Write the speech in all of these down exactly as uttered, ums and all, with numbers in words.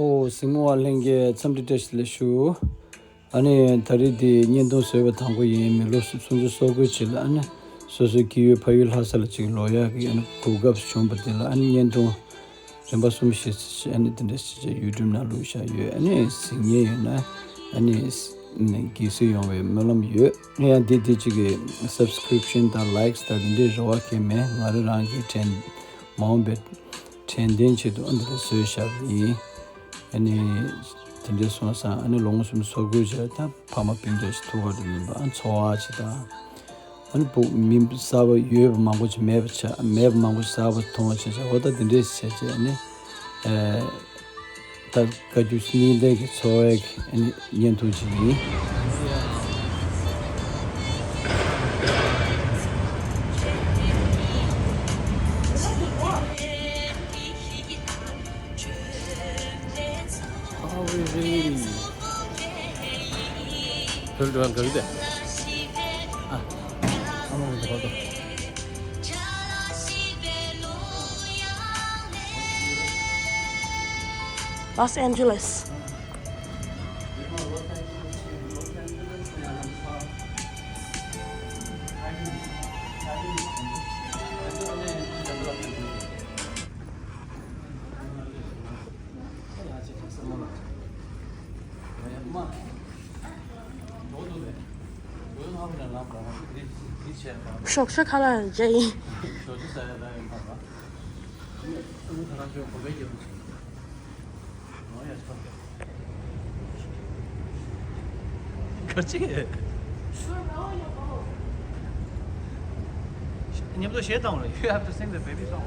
ཨོ། གཟིགས་མོ་བ་ལྷན་རྒྱས་འཚམས་འདྲི་བཀྲ་ཤིས་བདེ་ལེགས་ཞུ། ཨ་ནི་ད་རེས་འདི་བརྙན་ཐུང་བཟོས་པ་དང་པོ་ཡིན། མི་ལོ་སུམ་ཅུ་སོ་དགུའི་རྗེས་ལ་ཨ་ནི་སོ་སོའི་སྐྱེས་ཡུལ་ཕ་ཡུལ་ལྷ་ས་ལ་ཅིག་ལོག་ཡག་གི་ཨ་ནི་གོ་སྐབས་བྱུང་བ་འདི་ལ་ཨ་ནི་བརྙན་ཐུང་རིམ་པ་གསུམ་བཞི་ཙམ་ཞིག་ཨ་ནི་འདི་འདྲ་ཞིག་ཅིག་ཡུ་ཊུབ་ནང་བླུགས་བཞག་ཡོད། ཨ་ནི་གཟིགས་མཁན་ཡོད་ན་ཨ་ནི་དགྱེས་གཟིགས་ཡོང་བའི་སྨོན་ལམ་ཡོད། ཡང་འདི་འདི་གཅིག་གི་སབ་སི་ཀི་རིབ་ཤན་དང་ལའེག་སི་དང་འདི་འདྲའི་རེ་བ་གང་མེད། ང་རང་རང་གི་དྲན་མ་འོངས་པའི་དྲན་རྟེན་ཆེད་དུ་ཨ་འདི་ལ་བཟོས་བཞག་པ་ཡིན། ཨ་ནི་དེ་འདྲའི་སོང་ཙང་ཨ་ནི་ལོ་ངོ་སུམ་ཅུ་སོ་དགུ་བྱས་ད་ཕ་མ་སྤུན་ཀྱག་ཞིག་ཐུག་པ་རེད། མིན་པ་ཨ་འཚོ་བ་ཅིག་དང་ཨ་ནི་བུ་མི་གསར་པ་ཡོད་པ་མང་པོ་ཅིག་མེད་པ་ཆགས། མེད་པ་མང་པོ་ཞིག་གསར་པ་མཐོང་བ་བྱས་བྱས་འོ་ད་འདི་འདྲའི་བྱས་བྱས་ཨ་ནི་ཨ། ད་བཀའ་བརྒྱུད་གཉིས་ལྡན་གྱི་འཚོ་བའི་ཨ་ནི་བརྙན་ཐུང་ཅིག་ཡིན། Are we ready? hold on, hold on. ཨ། ཨ་མ་འདི་ཧོ་དོ། Los Angeles. ཞོགས་ཇ་ཁ་ལག་ཡང་བརྒྱབ་ཡིན། ག་ཅི། མཉམ་དུ་གཞས་བཏང་རེད། You have to sing the baby song.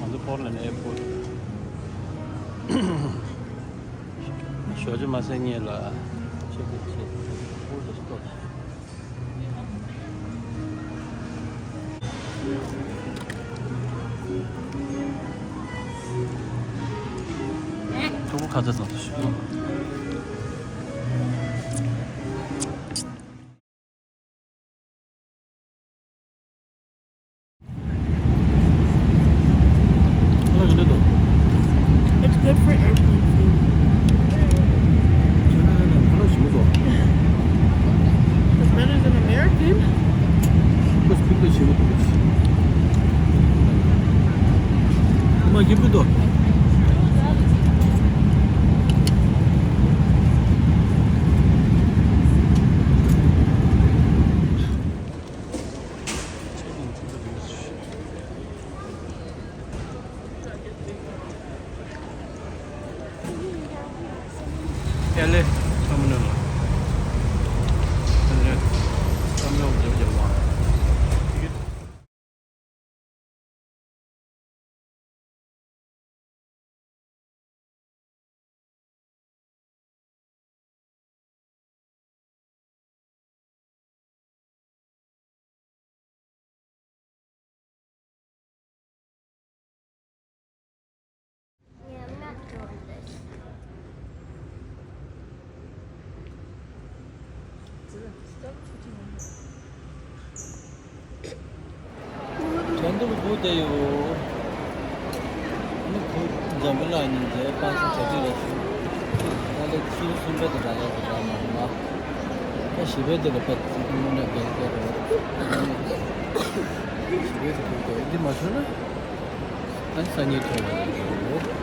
ང་ཚོ་Portland airport། ཞོགས་ཇ་མ་ཟ་སྔོན་ལ། Check it, check it. Hold the stop. ཕྲུ་གུ་ཁ་ཚ་ཚ་ཞིག It's good for airplane food. It's better than American. Yeah, I'm not doing this. དྲན་རྟུལ་སྒུག་བསྡད་ཡོད། ཨ་ནི་བུ་འཛམ་བུ་གླིང་གཉིས་དེ་པང་སེ་གྲ་སྒྲིག་རེད་ཟེར། ད་ལྟ་ཕྱི་ཟླ་གསུམ་པའི་དེ་རག་ཡག་དེ་རག་མ་རེད་མ། ད་བཞི་པའི་དེ་ལ་ཕེབས་ཚེ་དངོས་གནས་དགའ་སྐྱིད་རེད། ཨ་ནི་བཞི་པའི་དེ་སྒུག་བསྡད་ཡོད། འདི་མ་བྱུང་ན་ཨ་ནི་སང་ཉིན་ཐོན་ཡོང་གི་ཡོད།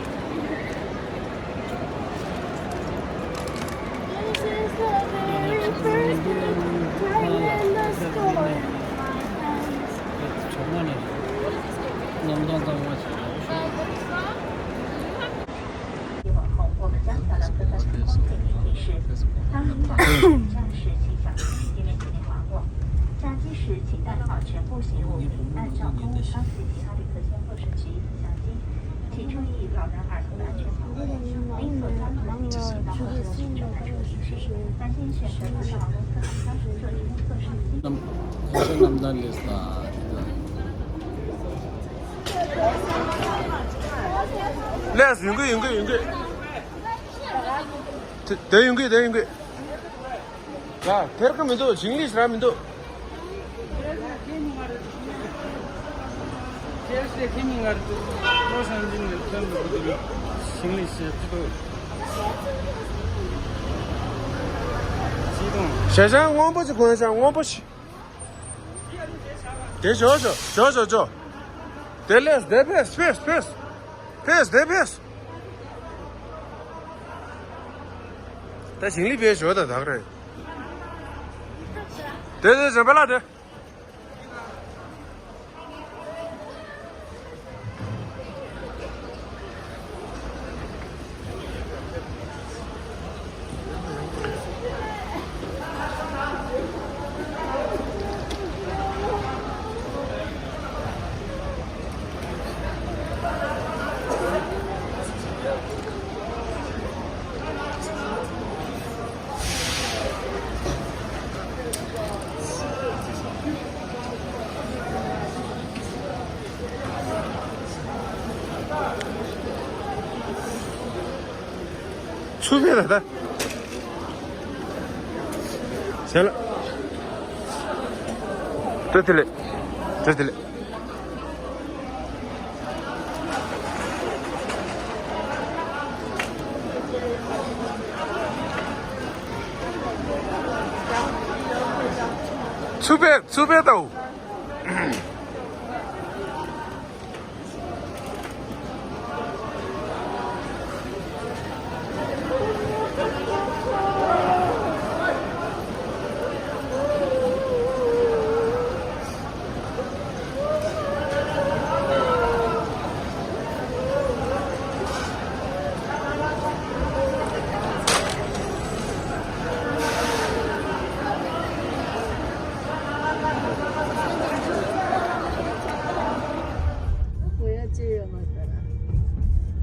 This is the very first time turning in the story of my friends. ལས་ཡོང་གི་ཡོང་གི་ཡོང་གི། དེ་དེ་ཡོང་གི་དེ་ཡོང་གི། ཡ་དེར་ཁ་མི་འདུག་ཇིང་ལིས་ར་མི་འདུག་ཞེ་ཞང་སྔོན་པོ་ཞིག་གོན་ཞང་སྔོན་པོ་ཞིག་དེ་ཞོ་ཞོ་ཞོ་ཞོ་ཞོ། དེ་ལས་དེ་ཕེས་ཕེས་ཕེས། ཕེས་དེ་ཕེས། ད་ཞིང་ལི་ཕེས་ཞོ་ད་དག་རེད། དེ་དེ་ཞོ་པ་ལ་དེ། ཚུར་ཕེབས་ད་ད། བྱས་ལ། ཏོ་དེ་ལས། ཏོ་དེ་ལས། ཚུར་ཕེབས་ཚུར་ཕེབས་ད།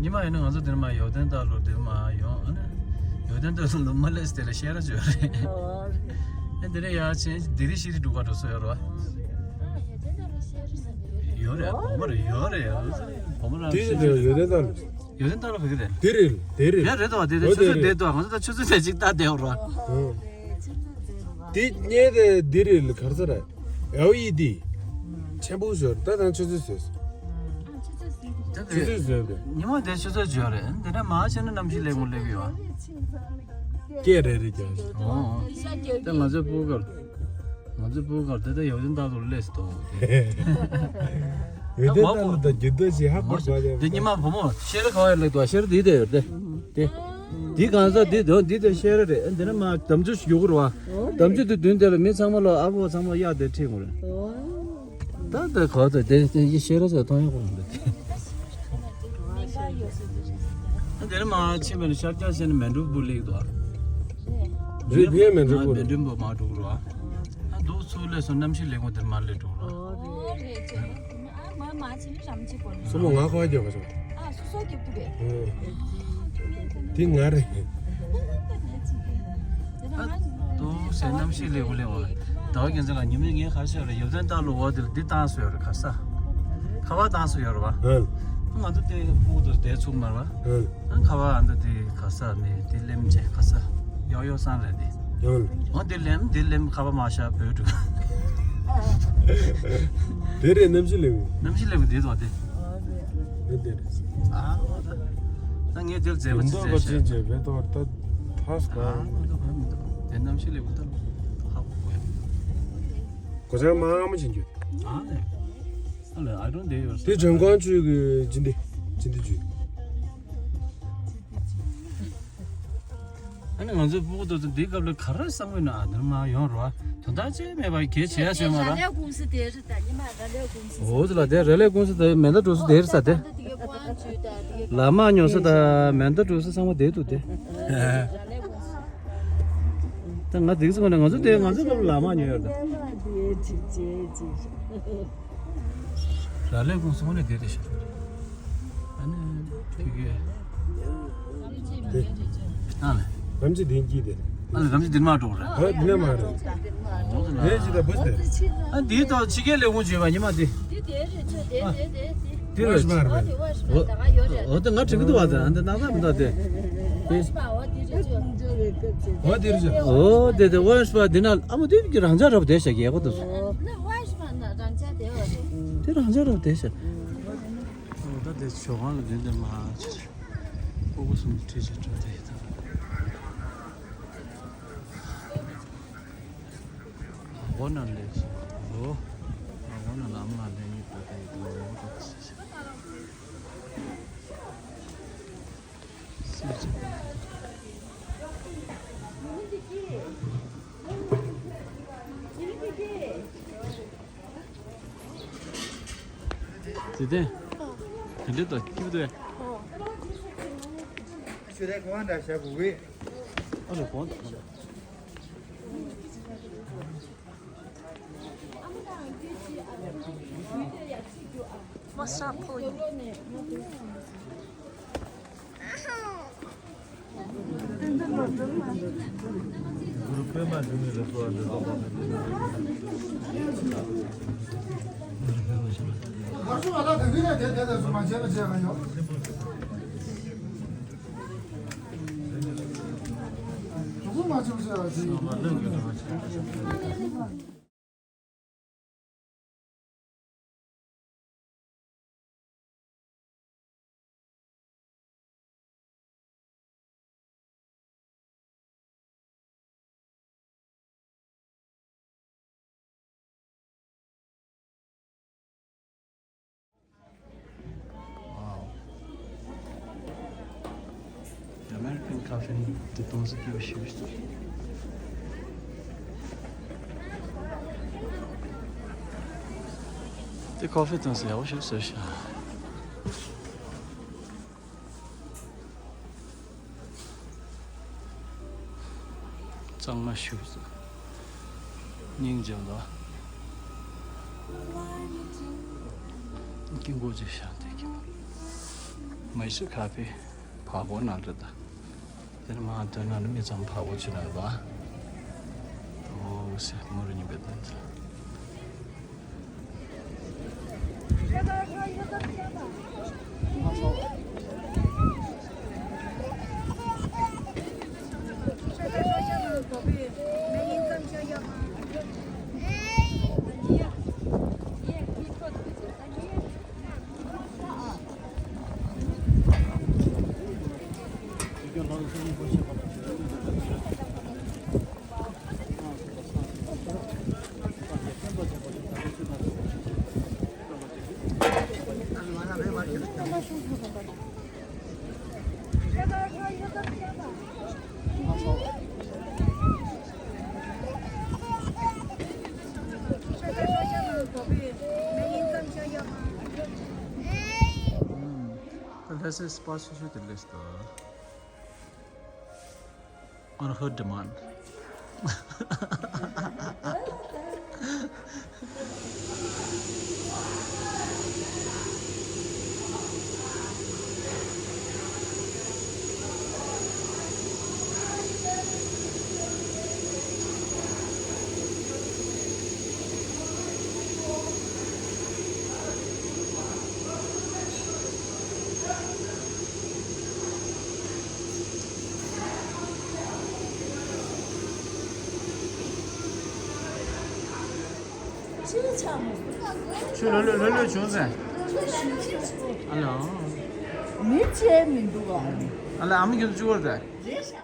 ཉི་མ་ཡིན་ན་ང་ཚོ་འདིར་མ་ཡོ་དན་ཏ་ལོ་འདིར་མ་ཡོང་ཨ་ནི། ཡོ་དན་ཏ་ལོ་མ་སླེབས་དེ་ལ་ཤེས་ར་བྱོས་རེད། ཨ་འདི་ནས་ཡ་ཆེན་དེ་རི་ཤི་རི་འགྲོ་ག་འགྲོ་སོ་ཡོད་རོ། ཡོད་རེད་བོ་མ་རེད་ཡོད་རེད་ཡོད་རེད་བོ་མ་རེད། དེ་ཡོད་དན་ཏ་ལོ། ཡོ་དན་ཏ་ལོ་བོད་ཀྱི་རེད། དེ་རེད་དེ་རེད། ཡ་རེད་དོ་དེ་རེད་ཆུ་ཚོད་དེ་དོ་ང་ཚོ་ད་ཆུ་ཚོད་དེ་ཅིག་ལྟ་བསྡད་ཡོད་རོ། དེ་རྙེད་དེ་འདི་རེད་ག་རེ་ཟེར་ར། ཨེལ་ཨི་ཌི། ཆེན་པོ་ཞོར་ད་དང་ཆུ་ཚོད་ཟེར། ཆུ་ཚོད་ཟེར་དེ། ཉི་མ་དེ་ཆུ་ཚོད་བརྗོད་རེད་དེ་ནས་མ་བྱས་ན་གནམ་གཤིས་ལེགས་མོ་སླེབས་ཡོད། སྐད་རེ་རེ་རྒྱག་ཨོ། དེ་ང་ཚོའི་སྤུ་གར། ང་ཚོའི་སྤུ་གར་དེ་ད་ཡོ་དན་ཏ་ལོ་སླེབས་སོང་། ཡོ་དན་ཏ་ལོ་དང་རྒྱུ་ད་ཞིག་ཧ་གོ་བ་ཡ། དེ་ཉི་མ་བུ་མོ་ཤེས་ར་ག་བ་ཡ་ལེགས་དོ་ཤེས་ར་དེ་དེ་ཡོད་དེ། དེ། འདི་གང་ཟག་འདི་དོན་འདི་དེ་ཤེས་ར་རེད། འདི་ནས་མ་དམ་ཆུ་ཞུ་གི་རེད་བ། དམ་ཆུ་དེ་བདུན་དེ་ལ་མི་ཚང་མ་ལ་ཨ་ཕོ་ཚང་མ་གཡག་དེ་ཁྲིད་དགོས་རེད། ད་ད་ག་ད་དེ་དེ་ཡི་ཤེས་ར་ཟེར་མཐོང་ཡག་གོ་རེད། འདི་ནས་མ་ཕྱིན་པ་ནི་ཤར་རྒྱག་བྱས་ནས་མལ་གྲོ་བུ་ལེགས་དོ། རེད་ཕེ་མལ་གྲོ་བུ། མལ་གྲོ་བུ་མ་འགྲོ་གི་རེད་བ། ཨ་འདུག་ཚུར་སླེབས་སོང་གནམ་གཤིས་ལེགས་མོ་དེར་མ་སླེབས་འགྲོ་གི་རེད། ཨ་མ་མ་ཕྱིན་རམ་ཅི་གོ་ནི། སོ་མོ་ང་ཁོ་རྒྱབ་པ་སོ། ཨ་སོ་སོ་རྒྱབ་ཏུ་རེད། དེ་ང་རེད། ཨ་ཏོ་སེ་གནམ་གཤིས་ལེགས་པོ་ལེགས་པོ། ཟླ་བ་རྒྱལ་མཚན་ལ་ཉི་མ་ངས་ཁ་ཤས་རེད་ཡོ་དན་ཏ་ལོ་འོ་དེར་འདི་བཏང་སོ་ཡོད་རེད་ག་ས། ཁ་པར་བཏང་སོ་ཡོད་རེད་བ། ང་ཚོ་དེ་ཕུག་ཏུ་བསྡད་ཚུགས་མ་རེད་བ། ཨ་ཁ་བ་ཨ་མདའ་དེ་ག་ས་མེད་དེ་ལེམ་ཆེ་ག་ས་ཡོག་ཡོག་སང་རེད་དེ། ཡང་། འོ་དེ་ལེམ་དེ་ལེམ་ཁ་བ་མ་ཤ་བོད་འགྲོ། དེ་རེད་གནམ་གཤིས་ལེགས་པོ། གནམ་གཤིས་ལེགས་པོ་དེ་དོ་དེ། དེ་དེ་རེད། ཨ་ད་ངས་དེར་མཛེས་པ་ཅི་མཛེས་ཤག་ཅི་བྱེད་བེ་ཏོ་ད་ཐག་ཨ་ག་མི་འདུག་ག་མི་འདུག་དེ་གནམ་གཤིས་ལེགས་པོ་ད་ཧ་གོ་གོ་ཡ། གོ་ཆ་མང་མོ་ཅན་རྒྱུ། ཨ་ནི། ཨ་ལེ། I don't dare yourself. དེ་ལྗང་ཁང་ཆུ་གི་ཅི་འདི། ཅི་འདི་ཆུ། ཨ་ནི་ང་ཚོའི་ཕྲུ་གུ་དེ་ཚོ་འདིའི་སྐབས་ལ་ག་རེ་བསམ་གི་ན་ཨ་ནི་མ་ཡོང་རོགས། དོན་དག་ཅི་མེད་པ་གལ་ཆེ་ཡ་ཟེར་མ་ར། ར་ལས་ཀུང་སི་དེ་རེད་ད་ཉི་མ་ར་ལས་ཀུང་སི། འོ་ཙི་ལ་དེ་ར་ལས་ཀུང་སི་དེ་མེ་མདའ་གྲུ་སི་དེ་རེད་ས་དེ། ལ་མ་ཉོ་ས་དང་མེ་མདའ་གྲུ་སི་ཚང་མ་དེ་འདུག་དེ། ད་ང་དེ་ཚོ་ང་ཚོ་དེ་ང་ཚོ་སྐབས་ལ་མ་ཉོ་ཡོད་ད། ར་ལས་ཀུང་སི་ནས་བསྡད་དེ་ཤི། ཨ་ནི་ཕི་གེ། དེ། ཨ་ལེ། རམ་ཅི་དེ་གྱིས་དེ། ཨ་ལེ་རམ་ཅི་དེ་མ་འགྲོ་ར། ཧ་དེ་ནས་མ་རེད། ཨོ་དེ་ན། དེ་ཅི་ད་བུ་དེ། ཨ་འདི་ད་ཕྱི་རྒྱལ་ལས་ཁུངས་བྱོས་པ་ཉི་མ་དེ། དེ་དེ་རེད་ཚོད་དེ་དེ་དེ་དེ། དེ་ལ། ཝ་ཤི་མ་རེད། འོ་དེ་ང་དྲན་གི་འདུག་བ། དེ་ཨ་འདི་ནག་ནག་མི་འདུག་དེ། ཝ་ཤི་མ་འོ་དེ་རེད་ཅོ། འོ་དེ་རེད་ཅོ། འོ་དེ་དེ་ཝ་ཤི་མ་དེ་ན་ཨ་མ་དེ་གི་རང་ཅག་རབ་དེ་ཤ་གི་ཡག་པོ་འདུག་ན་ཝ་ཤི་མ་ན་རང་ཅག་དེ་བ་རེད། དེ་རང་ཅག་རབ་དེ་ཤ། འོ་ད་དེ་ཇོ་ཁང་ལ་དེ་འདི་མ་ཆེ། ཕྲུ་གུ་གསུམ་ཁྲིད་ཅིག་འགྲོ་དེ་ཡིན་ད། འོ་ན་ལས་འོ། འོ་ན་ལམ་ལ་ལས་ཡིན་ད་དེ་ཡིན་ད་འོ་ད་ཟེར་ཟེར། དེ་དེ། དེ་འདྲ་དང་སྐྱིད་པོ་འདུག་ཨ་ལས་གོང་འདྲ་བྱ་དགོས་གི། ཨ་ལས་གོང་འདྲ། What's up, Pooh? Wow. American coffee འདི་གཏོང་ས་སྐྱིད་པོ་ཞེ་པོ་ཞིག་འདུག་དེ་ཀོ་ཕི་གཏོང་ས་ཡག་པོ་ཞིག་བཟོས་ཤག་གཙང་མ་ཞིག་བཟོས། སྙིང་རྗེ་པོ་འདུག་དཀྱིལ་འཁོར་ཅིག་བཞག་བསྡད་ཀྱི། མ་ཧེ་སུར་ཁ་ཕེ་བར་སྐོར་ནང་འགྲོ་ད། དེ་ནས་མར་ཐོན་ན་ནི་མི་ཚང་མ་བར་སྐོར་བྱེད་ན་རེད་པ། འོ་ཟེར་མུ་རུ་གཉིས་པའི་དོན་ཚོ། ད་ལྷ་སའི་སྤ་ཆུང་ཆུང་དེ་ལས་སུ་འདུག On her demand. ཁྱོད་ལོ་ལོ་ལོ་ལོ་བྱུང་ཟེར། ཨ་ལ། མི་བྱས་མི་འདུག་ག་ཨ་ལ་ཨ་མ་ཁྱོད་ཚོ་བཅུ་བར་ཟེར། རེད་ཤག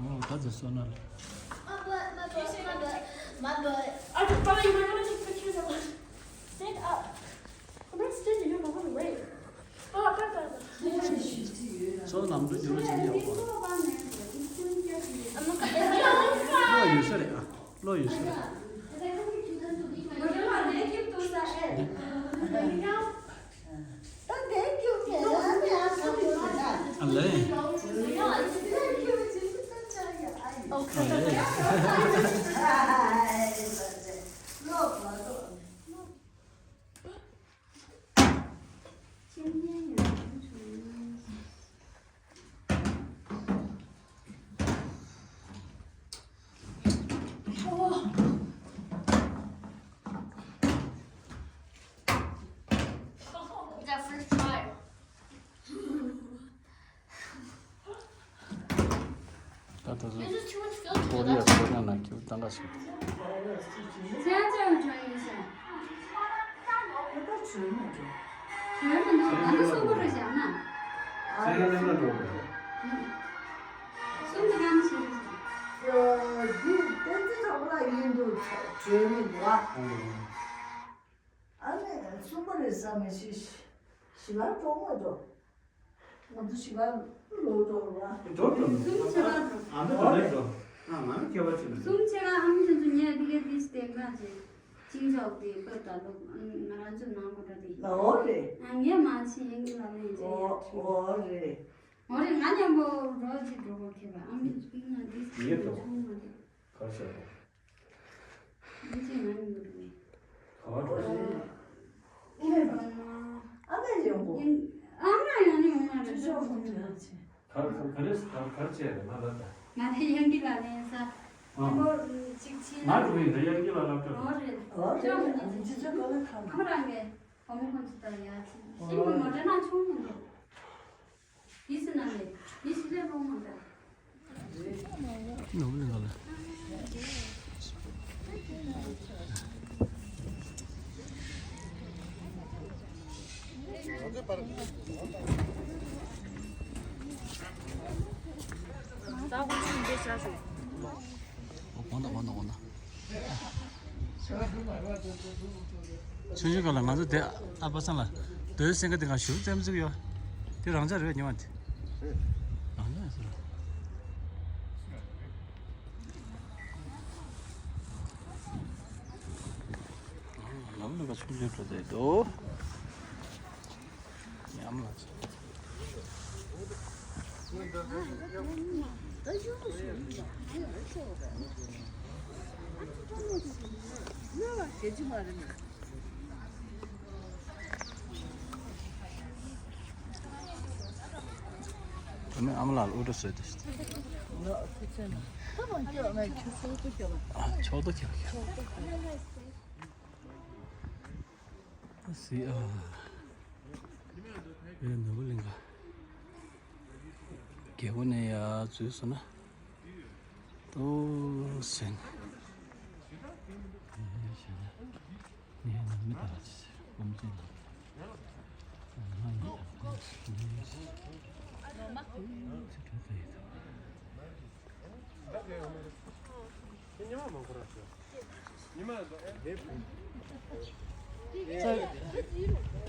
Oh, that's a sauna. My butt, my butt, my butt, my butt. Okay, fine, we're gonna take pictures of us. Stand up. I'm not standing up, I wanna wait. Oh, I got that. So, ནམ་དུ་འགྱུར་བ་བྱེད་ཡོད་པ། I'm not gonna. བློ་ཡོད་ས་རེད་ཨ། བློ་ཡོད་ས་རེད། ད་དེ་ཁྱོད་ཀྱིས་ཨ་ལས། ད་ད་གཟོད་ཀོ་རི་ཡ་ཀོ་རི་ཡ་ནང་ཁྱེད་ཏང་ག་ཞིག་ཚན་ཚན་བྱུང་ཡིན་ཟེར། ད་ད་བྱུང་མ་འགྲོ། བྱུང་མ་འགྲོ། ང་ཚོ་གསུམ་པོ་རེད་བཞག་ན། ཚན་ཡང་མ་འགྲོ། གསུམ་དེ་གང་ཞིག་རེད་ཟེར། འདི་བསྟན་འཛིན་གྲོགས་པོ་ལ་ཡིན་འདུག་བྱུང་མི་འདུག་ཨ། ཨ་ནི་གསུམ་པོ་རེད་བསམ་མི་ཤེས། ཞི་བར་གཏོང་མ་འགྲོ། ང་ཚོ་ཞི་བ་ལོ་འགྲོ་བ། འགྲོ་འགྲོ་འགྲོ། གསུམ་བྱེད་ར་འགྲོ། ཨ་འདི་འགྲོ་ནས་འགྲོ། ཨ་ང་ནི་ཁྱད་པར་ཅི་མི་འདུག་གསུམ་བྱེད་ར་ཨ་མི་དེ་ཚོ་ངས་དེ་གས་དེ་སྟེང་ན་ཅིག་ཅིང་ཅོག་དེ་པོད་ད་ལོ་ང་རང་ཚོ་ནང་གོ་འདྲ་དེ། ལའོ་རེད། ཨ་ངས་མ་ཕྱིན་ཡིན་གི་ལ་ལན་ཅིག་ཡ། ཨོ་རེད། ཨོ་རེད། ང་མཉམ་པོ་རོགས་ཅིག་འགྲོ་དགོས་ཁྱེད་པ་ཨ་མི་སྤིང་ན་དེ་སྟེང་ན་ཆུང་མ་རེད། གར་ཤོར་བ། ཡིན་གཅིག་ང་ཡིན་འདུག་རེད། ག་བ་འགྲོ་ཞིག་ཨ་མས་ཡོང་གོ་ཨ་མ་ཡོང་ནི་ཡོང་མ་རེད། ཅི་ཅོག་ཁོང་ཚོ་ཡང་ཆེ། གར་གར་ག་རེ་གར་གར་བྱས་རེད་ང་ལ་ད། ང་ལ་ཡང་གི་ལ་ལན་ས། ཨ། ཨ་མོ་གཅིག་ཕྱིན་ང་ལ་འགྲོ་ཡིན་ད་ཡང་གི་ལ་ལབ་འགྲོ། ཨོ་རེད། ཨོ་རེད། ཅོག་ནི་ཅི་ཅོག་ག་ལ་ཁམ། ཨ་མ་རང་གི་བུ་མོ་ཁོང་ཚོ་ད་ཡ་ཆེ་ཤིང་མོ་མོ་དྲན་ན་ཆུང་མོ་འདུག་ཡིད་སུ་ན་མེད། ཡིད་སུ་ལས་རོང་མ་འདྲ། ནོར་བུ་ལ་ལ། ཆུང་ཆུང་སྐབས་ལ་ང་ཚོ་དེ་ཨ་པ་སངས་ལ་རྡོའི་སེང་གེ་དེ་ག་ཞུ་རྩེད་མོ་རྩེ་གི་ཡོད། དེ་རང་འཇགས་རེད་ཉོ་བ་དེ། རང་འཇགས་ཟེར། ལམ་ལ་ཆུང་ཆུང་འགྲོ་བསྡད་འདུག་ཉམས་ལ། ཨ་མ་ལགས་ཨུ་ཏྲ་བཟོས་ཏེ། ཨ་ཕྱོགས་ཏོ་ཁྱབ་ཁྱབ། སི་ཨ། ཨེ་ནོར་བུ་གླིང་ག་རྒྱལ་པོ་ནས་ཡར་འཛུལ་སོང་ན། ཏོ་སེན། ཨེ་ཞེ་ན། ངས་ནང་མི་དག་ཅི་ཟེར་སྐོམ་ཅན་ལ། ང་ཡི་དག་ཅི་ཟེར། ཨ་ནོ་མ། ཨུ་ཚེ་གྲོགས་ཚོ་ཡི་དག་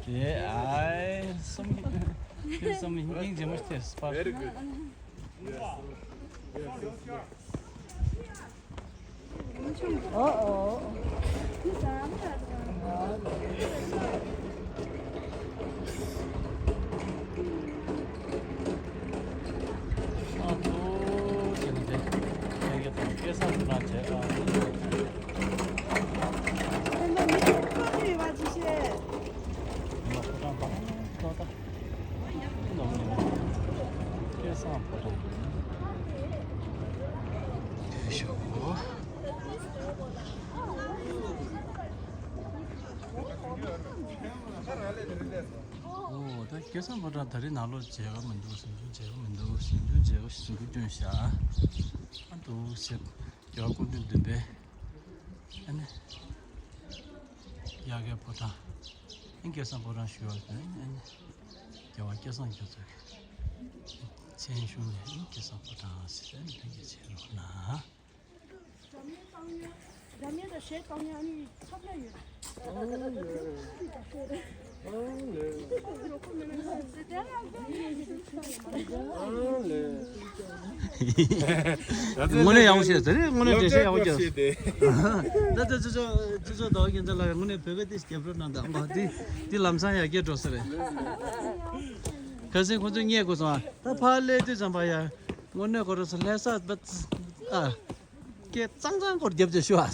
དེ་ཨའི་སུམ་དེ་སུམ་སྙིང་རྗེ་མོ་སྟེར་སྤར། Very good. Yes. Yes. ཨོ་ཨོ། ཨ་ཏོ་ཅེ་ན་དེ་ཁྱེད་ཀྱི་དང་སྐལ་བཟང་དུ་ན་བྱས་ཨ། སྐལ་བཟང་ཕོ་བྲང་དེ་ཤོག་ཨོ་ད་སྐལ་བཟང་ཕོ་བྲང་ད་རེས་ནང་ལོགས་མཇལ་ཁ་མི་འདུག་ཟིང་ཆུང་མཇལ་ཁ་མི་འདུག་ཟིང་ཆུང་མཇལ་ཁ་ཟིང་ཆུང་སྐྱོན་བཞག་ཨ་འདུག་ཟེར་རྒྱལ་བ་སྐུ་ཕྲེང་བདུན་པའི་ཨ་ནི་དབྱར་ཁའི་ཕོ་བྲང་ཨ་སྐལ་བཟང་ཕོ་བྲང་ཞུ་བ་ཡིན་ཨ་ནི་རྒྱལ་བ་སྐལ་བཟང་རྒྱ་མཚོ་གི་མཚན་གཞུང་ནས་ཨ་ནི་སྐལ་བཟང་ཕོ་བྲང་ཟེར་ཨ་ནི་ལྷན་རྒྱས་མཇལ་རོགས་གནང་། འཛམ་གླིང་བཏང་ཡོད། འཛམ་གླིང་དང་གཞས་བཏང་ཡོད་ཨ་ནི་ཚབ་ན་ཡོད། དངོས་གནས་ཡག་པོ་བཤད་ཟེར་རེད། དངོས་གནས་འགྲེལ་བཤད་ཡག་པོ་བརྒྱབ། ད་ལྟ་ཅི་ཅོ་ཅི་ཅོ་ཟླ་བ་རྒྱལ་མཚན་ལགས་དངོས་གནས་བོད་སྐད་དེ་རྒྱབ་རོགས་གནང་དང་། ཨོ་དེ་དེ་ལམ་སང་ཡར་རྒྱས་འགྲོ་ས་རེད། ཁ་སང་ཁོ་ཚོས་བརྙས་དགོས་སོང་ཨ། ད་ཕར་སླེབས་དུས་ཙམ་པ་ཡ་དངོས་གནས་ཁོ་རང་ཚོ་ལྷ་ས་བ། ཨ། སྐད་གཙང་གཙང་སྐོར་རྒྱབ་ཅེས་ཞུ་ཨ།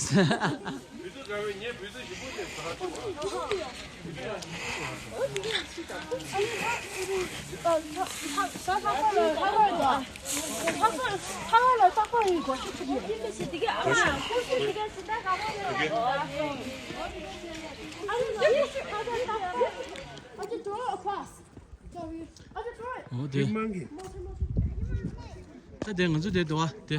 འོ་དེ། ད་དེ་ང་ཚོ་དེ་འདུག་བ་དེ།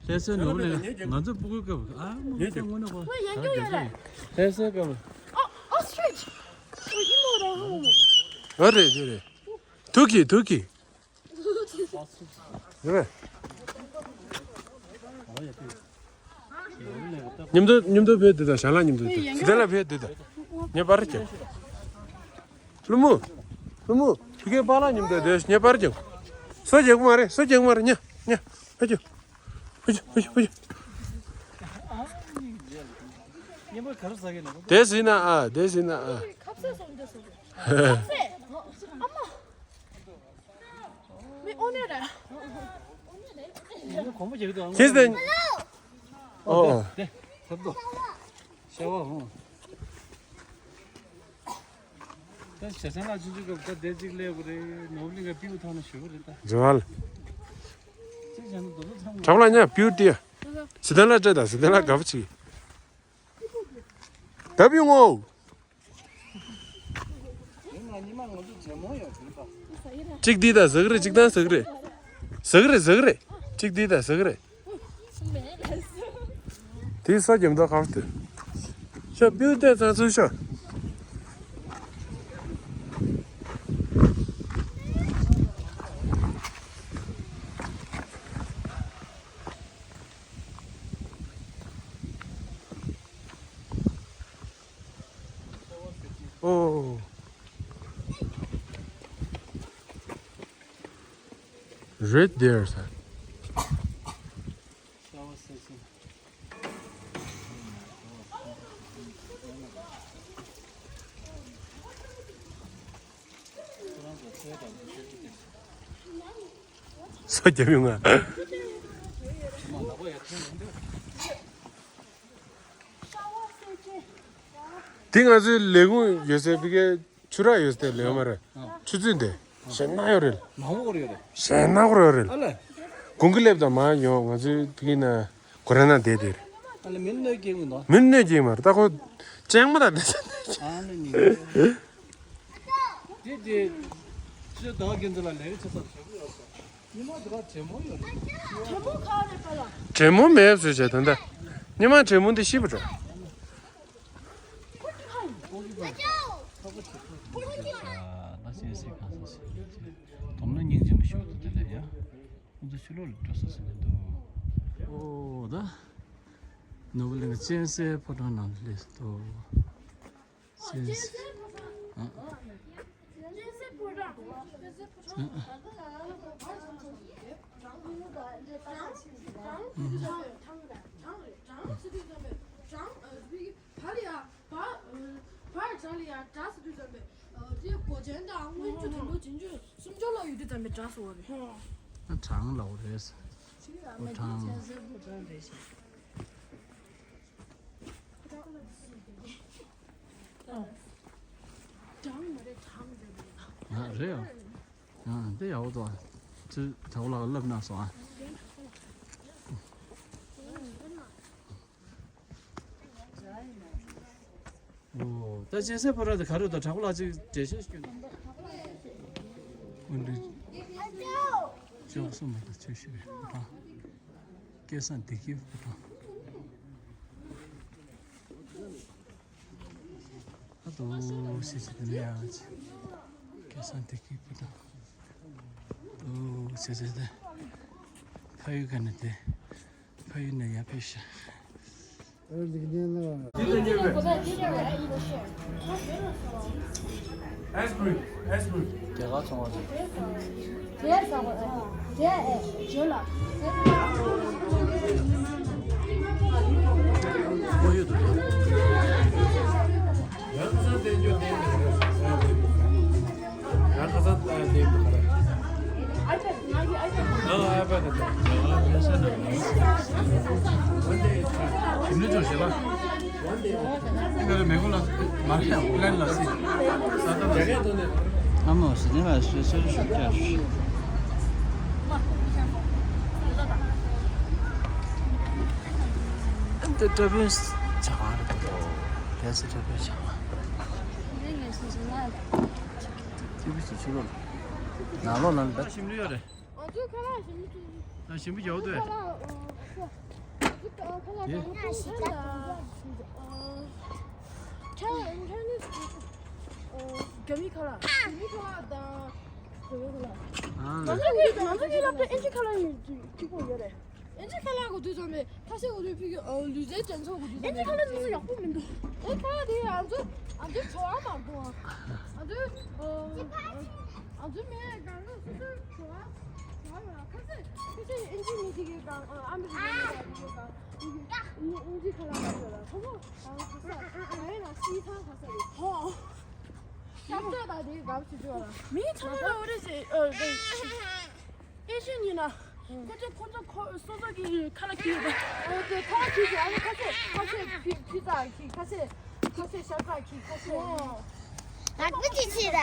ལྷ་སའི་ནོར་བུ་གླིང་ང་ཚོ་སྤུ་གུའི་སྐབས་ཨ་མ་ཚང་དངོས་གནས་ཁོ་ད་དེ་ལྷ་སའི་སྐབས། ཨ་རེད་རེད་རེད། ཐུག་གི་ཐུག་གི། རེད། མཉམ་དུ་མཉམ་དུ་བོད་དེ་དང་ཞང་ལགས་མཉམ་དུ་དེ་སི་ཏན་ལ་བོད་དེ་དང་ངས་པར་བརྒྱབ། ལྷུ་མུ། ལྷུ་མུ། ཕི་ཀའི་པཱ་ལགས་མཉམ་དུ་དེ་ངས་པར་བརྒྱབ། སོ་རྒྱག་གི་མ་རེད། སོ་རྒྱག་གི་མ་རེད། ཉ་ཉ་ཧ་ཅུ་ཧ་ཅུ་ཧ་ཅུ་ཧ་ཅུ། དེ་ཟིན་ན་ཨ་དེ་ཟིན་ན་ཨ། ཁབ་སེ་སོང་འདི་སོང་། ཁབ་སེ། ཨ་མ། མི་ཨོ་ནེ་ར། ཁོང་པ་ཅིག་ཏུ་ཁྱེད་དེ། ཨོ་ཨོ། དེ་ཐབ་ཏོ། ཤ་བ་ཧོ། ད་ཞེ་སང་ལ་ཆུ་ཆུ་སྐབས་ད་དེ་གཅིག་ལས་དགོས་རེད། ནོར་བུ་གླིང་ག་པིའུ་ཐང་ན་ཞུ་གི་རེད་ད། ཇོ་ཨལ། ཅི་བྱས་ན་རྡོ་རྡོ་ཚང་མ། གྲབ་ལ་ཉ་པིའུ་ཏི་ཡ། སི་ཏན་ལ་སྤྲད་ད་སི་ཏན་ལ་དགའ་པོ་ཅིག་ད་པིའུ་ངོ་། གཅིག་འདི་དང་ཟ་གི་རེད། གཅིག་དང་ཟ་གི་རེད། ཟ་གི་རེད་ཟ་གི་རེད། གཅིག་འདི་དང་ཟ་གི་རེད། དེའི་ས་རྒྱབ་མདོག་ཁ་བ་དེ། ཤ་པིའུ་དེ་ཚང་ཚུར་ཤོག་ཨོ། Right there, sir. སོ་རྒྱབ་ཡོང་ང་། འདི་ང་ཚོའི་ལས་ཁུངས་ཡོད་སའི་ཕ་གིའི་ཆུ་རགས་ཡོད་སའི་ལས་ཁུངས་མ་རེད། ཆུ་ཚོད་དེ་ཞེད་སྣང་ཡོད་རེད། མ་འོ་རེད་རེད། ཞེད་སྣང་ཡོད་རེད། ཨ་ལས། དགུན་ཁ་སླེབས་དང་མ་ཡོང་ང་ཚོའི་ཕ་གི་ན་གོ་ར་ན་བསྡད་དེ་རེད། ཨ་ལས་མི་གནོད་སྐྱེལ་གི་འདུག་མི་གནོད་སྐྱེལ་མ་རེད། ད་ཁོ་ཅང་མ་ད་བསྡད་ས་ཨ་ལས་ནི། དེ་དེ་ཅི་ད་གིན་ཚོ་ལ་ལས་ཀ་ཆེ་ས་ཞེ་པོ་ཡོད་ས། ཉི་མ་དེ་ག་དྲན་མོ་ཡོད་རེད། དྲན་མོ་ག་རེ་པ་ལ། དྲན་མོ་མེད་བཟོས་བྱས་ད་ལྟ། ཉི་མ་དྲན་མོ་འདི་ཤི་བ་འགྲོ། ལ་སེ་སེ་གང་ས་སེ་སྡོམ་ན་སྙིང་རྗེ་མོ་ཞིག་འདུག་དེ་ལས་ཡ། ཁོང་ཚོ་ཕྱི་ལོགས་ལ་འགྲོ་ས་ཟེར་ནས་འདུག་ཨོ་ད། ནོར་བུ་གླིང་གི་གཅན་གཟན་ཕོ་བྲང་ནང་སླེབས་འདུག་གཅན་གཟན། ཨ། ཨ་གྲང་ལ་འོ་རེད། ཨོ་གྲང་། ཨ་རེད་ཨ། ཨ་འདི་ཡག་པོ་འདུག་ཨ། ཚུར་གྲོགས་ལགས་ལབ་གནང་སོང་ཨ། ཨོ་ད་གཅན་གཟན་ཕོ་བྲང་དེ་ག་རེ་འདུག་གྲོགས་ལགས་ཅིག་འགྲེལ་བཤད་སྐྱོན་དང་། ཨོ་འདི་ཅོག་སོ་མ་དང་ཆོས་ཤིག་རེད་ཕོ་བྲང་། སྐལ་བཟང་བདེ་སྐྱིད་ཕོ་བྲང་། ཨ་ཏོ་སེ་སེ་དེ་ནས་ཡང་ཅི། སྐལ་བཟང་བདེ་སྐྱིད་ཕོ་བྲང་། ཨོ་སེ་སེ་དེ། ཕ་ཡུལ་ག་ནས་དེ། ཕ་ཡུལ་ནས་ཡར་ཕེབས་ཤག Ice cream, ice cream. རྒྱ་གར་ཚོང་བ་རེད། དེ་ཟ་བ་དེ་ཨེ་བརྗོད་ལ། ཁོ་ཡོད་དོ། ཡང་ཁ་སང་བསྟན་རྒྱུ་བསྟན་འདུག་རེད། ཡང་ཁ་སང་བསྟན་འདུག་རེད། ཨ་ཨ་པ་དེ་དང་། ཞིམ་ལ་ཅོ་ཞེས་ལ། ང་རེ་མེ་གོ་ལ་མ་རེ་ཡང་ལན་ལ་སི། ས་ད་ལ་སི། ཨ་མོ་ཟི་ནི་ལ་སི་སི་རི་ཤུ་ཀྱ་ཤུ། འདི་ཏྲ་བིན་ཆ་ག་རེ་དོ། ལས་སི་ཏྲ་བིན་ཆ་ག་ཅི་བི་སི་ཆུ་ལོ། ན་ལོ་ལ་ད་ཞིམ་ལ་ཡོད་རེད། ང་ཚོའི་ཁ་ལག་ཞིམ་པོ་ཅིག་ང་ཞིམ་པོ་ཡོད་དོ། ཁ་ལག་ཨ། ང་ཚོའི་ཁ་ལག་དེ་གང་ཁུལ་ཁ་ལག་ཨ། ཁ་ཁ་ནི་ཨ། རྒྱ་མི་ཁ་ལག་རྒྱ་མི་ཁ་ལག་དང་བོད་པའི་ཁ་ལག་ཨ་ང་ཚོ་གི་ང་ཚོ་གི་སློབ་གྲྭ་ཨིན་ཇི་ཁ་ལག་ཡོད་གཅིག་པོ་ཡོད་རེད། ཨིན་ཇི་ཁ་ལག་གོ་དུས་ཙམ་པས་ཁ་ཤས་གོ་དུས་ཕི་གི་ཨ་ལུས་རྩལ་འགྲན་ཚོགས་གོ་དུས་ཙམ་པས་ཨིན་ཇི་ཁ་ལག་དེ་ཚོ་ཡག་པོ་མི་འདུག་ཨེ་ཁ་ལག་དེ་ང་ཚོ་ང་ཚོ་བྲོ་བ་མ་འདུག་ང་ཚོ་ཨ། ང་ཚོ་མི་གང་ག་སོ་སོའི་བྲོ་བ་བྲོ་བ་མ་ཁ་ཤས་ཁ་ཤས་ཨིན་ཇི་མི་དེ་གི་གང་ཨ་མི་རི་ཀ་མི་དེ་གི་གང་ཨིན་ཇི་ཁ་ལག་ག་ཚོད་ལ་ཁོ་མོ་གང་ག་ས་ག་ཡེ་ལ་སི་ཐང་ག་ས་རེད་ཧོ། ཤ་སྟོད་དང་དེ་ག་བྱེད་ཆོག་ལ། མིའི་ཚང་མ་ལ་འོ་རེད་ཟེར་ཨ་རེད། ཨེ་ཤེས་ཉིན་ན། ཁོ་ཚོ་ཁོ་ཚོ་ཁོ་སོ་སོ་གི་ཁ་ལག་གི་ཡོད་པ། ཨོ་དེ་ཁ་ལག་གི་ཟེར་ཨ་ནི་ཁ་ཤས་ཁ་ཤས་ཕི་ཕི་ཙ་གི་ཁ་ཤས་ཁ་ཤས་ཤ་ཙ་གི་ཁ་ཤས། ཨ་ནི་ཅི་ཆི་ར།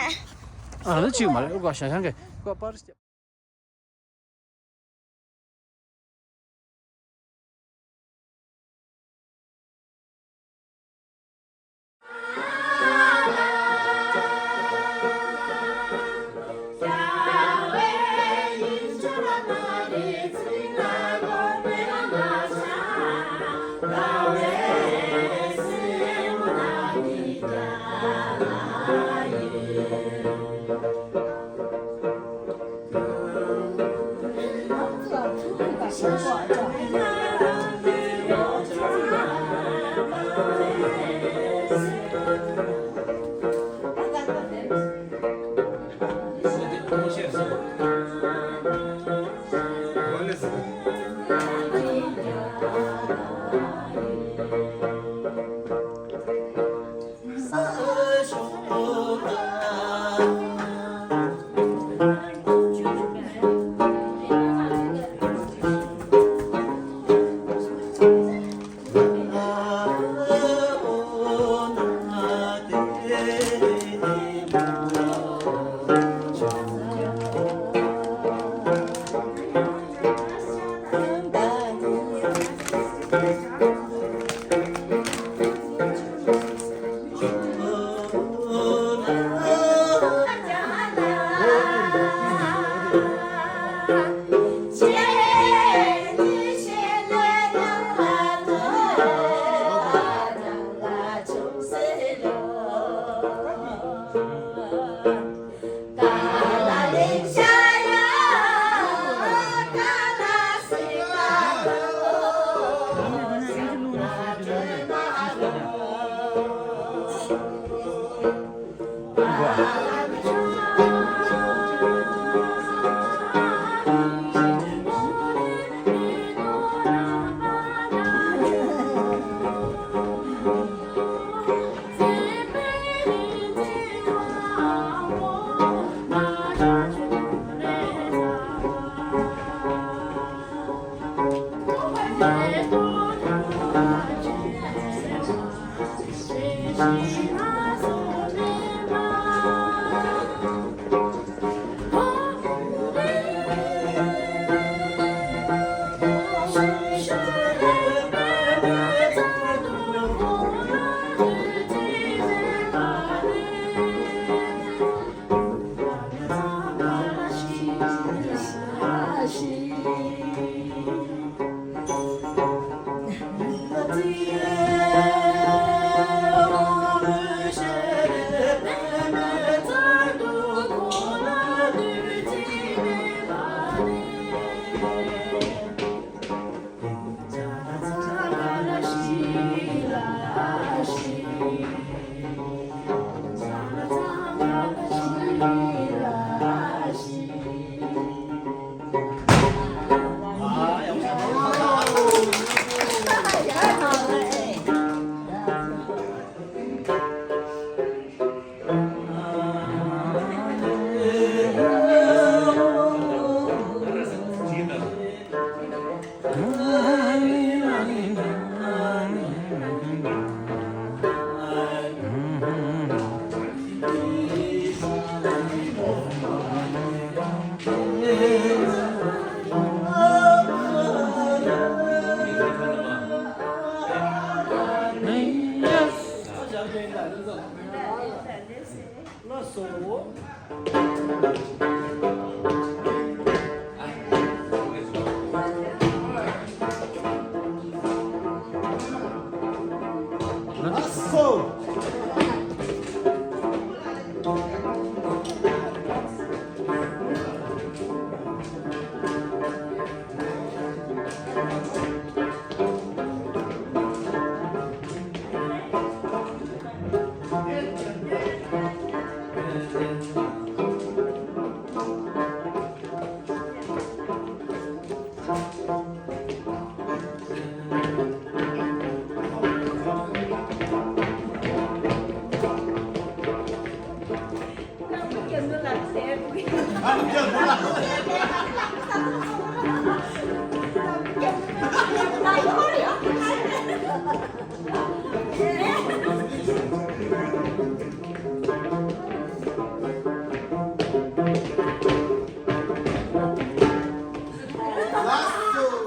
ཨ་ནི་ཅི་མ་རེད་ཨུ་ག་ཤ་ཤང་གི་ཀ་པར།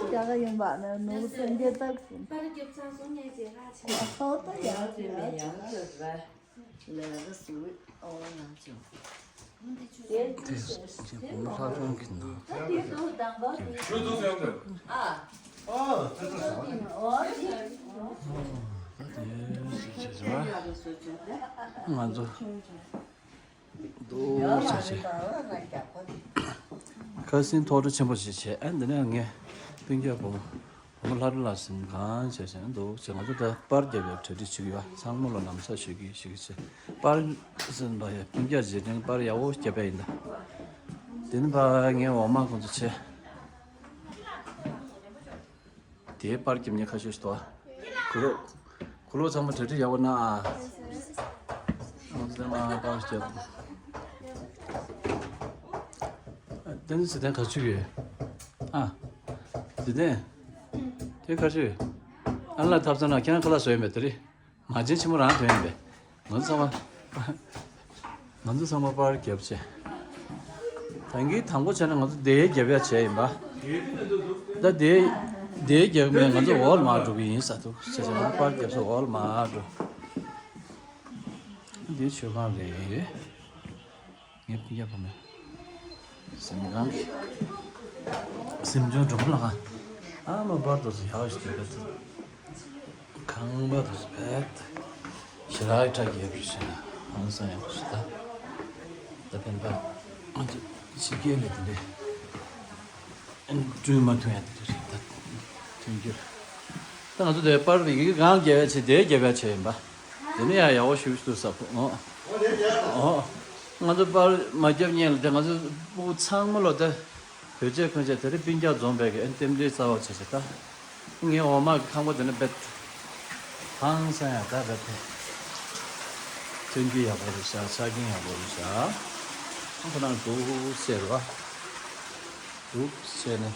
རྒྱ་གར་ཡིན་པ་ནི་ནོར་སེང་གེ་ལྟ་བུ། ཨ་ཧོ་ད་ཡག་ཡག་ཡག་ལས་ཀ་སུ་ཨོ་ན་ཅོ། དེ་ཀྱི་བུ་མོ་ལྷ་སྒྲོན་གྱི་ནང་། ཨ། ཨ། ད་དེ་བྱས་བྱས་ང་ཚོ་འདུག་བྱས་བྱས། ཁ་སང་ཐོག་འཕྲོ་ཆེན་པོ་ཞིག་བྱས། ཨ། འདི་ནས་ངས་སྤུན་ཀྱག་བུ་མོ། ང་ལྷ་རི་ལ་ཟིན་གང་བྱས་བྱས་འདུག་བྱས། ང་ཚོ་ད་པར་རྒྱབ་ཡག་གྲ་སྒྲིག་བྱེད་ཀྱི་ཡོད། ཚང་མ་ལོ་ལམ་སང་ཞུ་གི་ཞུ་གི་བྱས། པར་ཟིན་པ་ཡ་སྤུན་ཀྱག་རྗེས་དྲན་པར་ཡག་པོ་རྒྱབ་ཡག་ཡིན་ད། དེ་ནི་ཕ་ངའི་འོག་མ་ཁོང་ཚོ་བྱས། དེའི་པར་རྒྱབ་མཁན་ཁ་ཤས་ཤིག་འདུག་ཨ། ཁོ་ལོ་ཁོ་ལོ་ཚང་མ་གྲ་སྒྲིག་ཡག་པོ་གནང་ཨ། ཁོང་ཚོ་མ་པར་རྒྱབ། ཨ། དེ་ནི་ཟི་ཐན་ག་ཚོད་ཡོད་ཨ། ཟི་ཐན། དེ་ག་ཚོད་ཡོད། ཨ་ལ་ཐབ་ཚང་ན་ཁྱེད་རང་ཁ་ལག་བཟོ་ཡིན་པས་དེ་རེད། མ་བྱན་ཆེན་མོ་རང་ཐོན་ཡིན་པས། ང་ཚོ་ཚང་མ། ང་ཚོ་ཚང་མ་པར་རྒྱབ་བྱས། ད་གིན་དང་པོ་བྱས་ན་ང་ཚོ་དེའི་རྒྱབ་ཡག་བྱས་ཡིན་པ། ད་དེའི་དེའི་རྒྱབ་མེད་ང་ཚོ་འོག་ལ་མར་འགྲོ་གི་ཡིན་ས་འདུག་བྱས་བྱས། ང་ཚོ་པར་རྒྱབ་ས་འོག་ལ་མར་འགྲོ། འདི་མཆོད་ཁང་རེད། ངས་སྤུན་ཀྱག་བུ་མོ། གཟིམ་ཁང་གི། གཟིམ་ཆུང་སྒྲོལ་མ་ལགས། ཨ་མ་པར་དུ་སུ་ཡག་ཞིག་འདུག་ག་ཁང་པ་དུ་སུ་བེད། ཞེ་དྲག་ཁྲ་རྒྱས་པར་ཤེས་ན་ཧང་སང་ཡག་པོ་ཞིག་ད། ད་ཕན་པ། ཨ་ཅེ་ཕྱི་རྒྱལ་ལས་དེ་འདྲས། ཨན་བསྐྲུན་མ་ཐུབ་ཡ་དེ་རེད་ད། ཐོན་རྒྱུ། ད་ང་ཚོ་དེ་པར་ཡི་གེ་གང་རྒྱབ་ཡ་བྱེད་དེ་རྒྱབ་ཡ་བྱས་ཡིན་པ། དེ་ནི་ཡ་ཡག་པོ་ཞེ་པོ་ཞིག་འདུག་ས་ཕུག་ཨོ། ཨོ། ང་ཚོ་པར་མ་རྒྱབ་སྔོན་ལ་དེ་ང་ཚོ་ཕྲུ་གུ་ཚང་མ་ལོ་དེ། བོད་ཆས་གོན་ཆས་དེ་རིང་སྤུན་ཀྱག་འཛོམས་པའི་གི་ཨན་རྟེན་འབྲེལ་རྩ་བ་བྱས་བྱས་ད། ངའི་འོག་མ་གི་ཁང་པ་དེ་ནི་རྦད། ཧང་སང་ཡ་ད་རྦད་དེ། ཐོན་རྒྱུ་ཡག་པོ་རེད་ཤག་ཆ་རྐྱེན་ཡག་པོ་རེད་ཤག་ཁོ་རང་འདུག་སེ་རེད་བ། འདུག་སེ་ནས།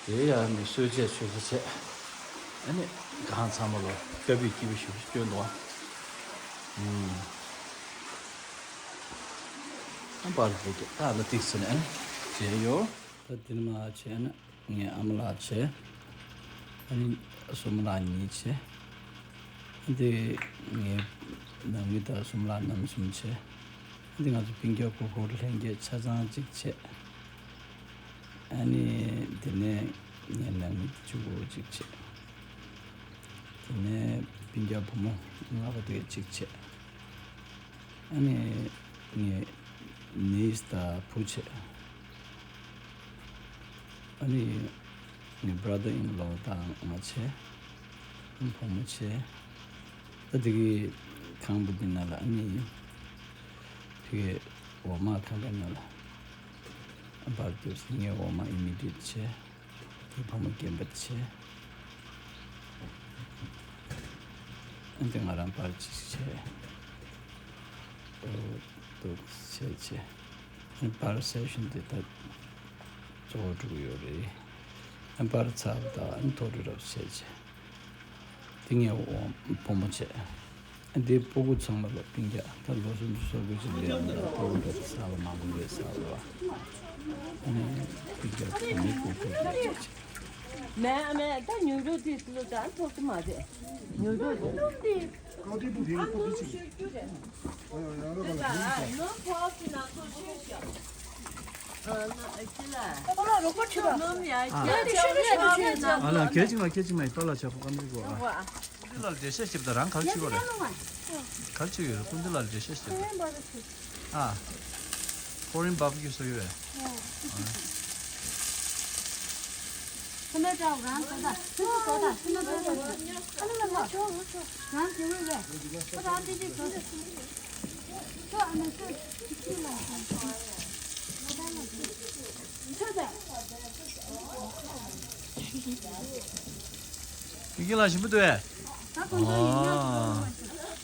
དེ་ཡང་ནི་གསོལ་ཇ་མཆོད་ཇ་བྱས། ཨ་ནི་གང་ཚང་མ་ལོ་སྐྱ་བུས་སྐྱིད་པོ་ཞིག་སྐྱོན་འདུག་ཨ། ཨུམ། ཨ་པར་དེ་གི་ད་ལ་ཏིག་སེ་ནས་ཨ་ནི་བྱས་ཡོད། ད་དེ་ནས་མར་བྱས་ན་ངའི་ཨ་མ་ལགས་བྱས། ཨ་ནི་སྲུ་མོ་ལགས་གཉིས་བྱས། ཨ་དེ་ངའི་ནང་མི་དང་སྲུ་མོ་ལགས་རྣམ་གསུམ་བྱས། ཨ་དེ་ང་ཚོ་སྤུན་ཀྱག་ཕྲུ་གུ་ལྷན་རྒྱས་ཆ་ཚང་གཅིག་བྱས། ཨ་ནི་དེ་ནས་ངའི་ནང་མི་གཅིག་པོ་གཅིག་བྱས། དེ་ནས་སྤུན་ཀྱག་བུ་མོ་ལྔ་པ་དེ་གཅིག་བྱས། ཨ་ནི་ངའི་ནིས་དང་བུ་བྱས། ཨ་ནི་ངའི་brother in law དང་ང་བྱས། ཨ་ནི་བུ་མོ་བྱས། ད་དེ་གི་ཁང་པ་འདི་ནང་ལ་ཨ་ནི་ཕ་གི་འོག་མ་ཁང་པའི་ནང་ལ་ཨ་པར་དེ་ངའི་འོག་མ་immediate བྱས། དེ་བུ་མོ་རྒན་པ་བྱས། ཨ་དེ་ང་རང་པར་གཅིག་བྱས། ཨོ། འདུག་བྱས་བྱས། ཨ་པར་session དེ་ད་གཙོ་བོ་འགྲོ་གི་ཡོད་རེད། པར་ཚབ་དང་མཐོ་རིས་རབ་བྱས་རྗེས། དེ་ངས་འོ་བུ་མོ་བྱས། འདི་སྤུ་གུ་ཚང་མ་ལ་སྤུན་ཀྱག་ད་ལོ་སུམ་ཅུ་སོ་དགུ་ཅིག་སླེབས་ན་སྤུ་གུ་འདྲ་ས་ལ་མ་འགུལ་བའི་ས་ལ་བ། ཨ་ནི་སྤུན་ཀྱག་བུ་མོ་སྤུ་གུ་འདྲ་ཅིག་མེད་མེད་ད་ཉོ་རོགས་དེ་ལོ་ད་ཐོག་ཏུ་མ་རེད། ཉོ་རོགས་དེ་ཀོ་ཏི་པུ་དེ་ནི་ཀོ་ཏི་ཅིག་རེད། ཨ་ཡང་ཡང་ར་བ་ལ་ཉོ་ཡིན་ས། ཨ་ལ་ཁྱེད་ཅིག་མ་ཁྱེད་ཅིག་མ་ཡིན་ཏོ་ལ་ཆ་པོ་ཀམ་ཅིག་གོ་ཨ། ཀུན་དི་ལ་འགྲེལ་བཤད་བྱེད་པ་དང་རང་ག་རེ་བྱེད་དགོས་རེད། ག་རེ་བྱེད་ཡོད་རེད་ཀུན་དི་ལ་འགྲེལ་བཤད་བྱེད་པ། ཨ། Korean barbecue ཟེར་ཡོད་རེད། ཁོ་ན་ཅག་རང་ཟ་ད་ཁོ་ཚོ་ཟ་ད་ཁོ་ན་ཅག་ཨ་ལ་ལ་ལ་ཆོག་ཆོག་རང་དེ་བས་ལས་ཁོ་རང་དེ་གཅིག་ཟ་ད་ཁོ་ཨ་མ་ཁོ་ཁྱི་ལ་ཟ་ད་ལ་ཟ་ད། ཡི་གེ་ལ་ཞིམ་པོ་འདུག་ཨེ།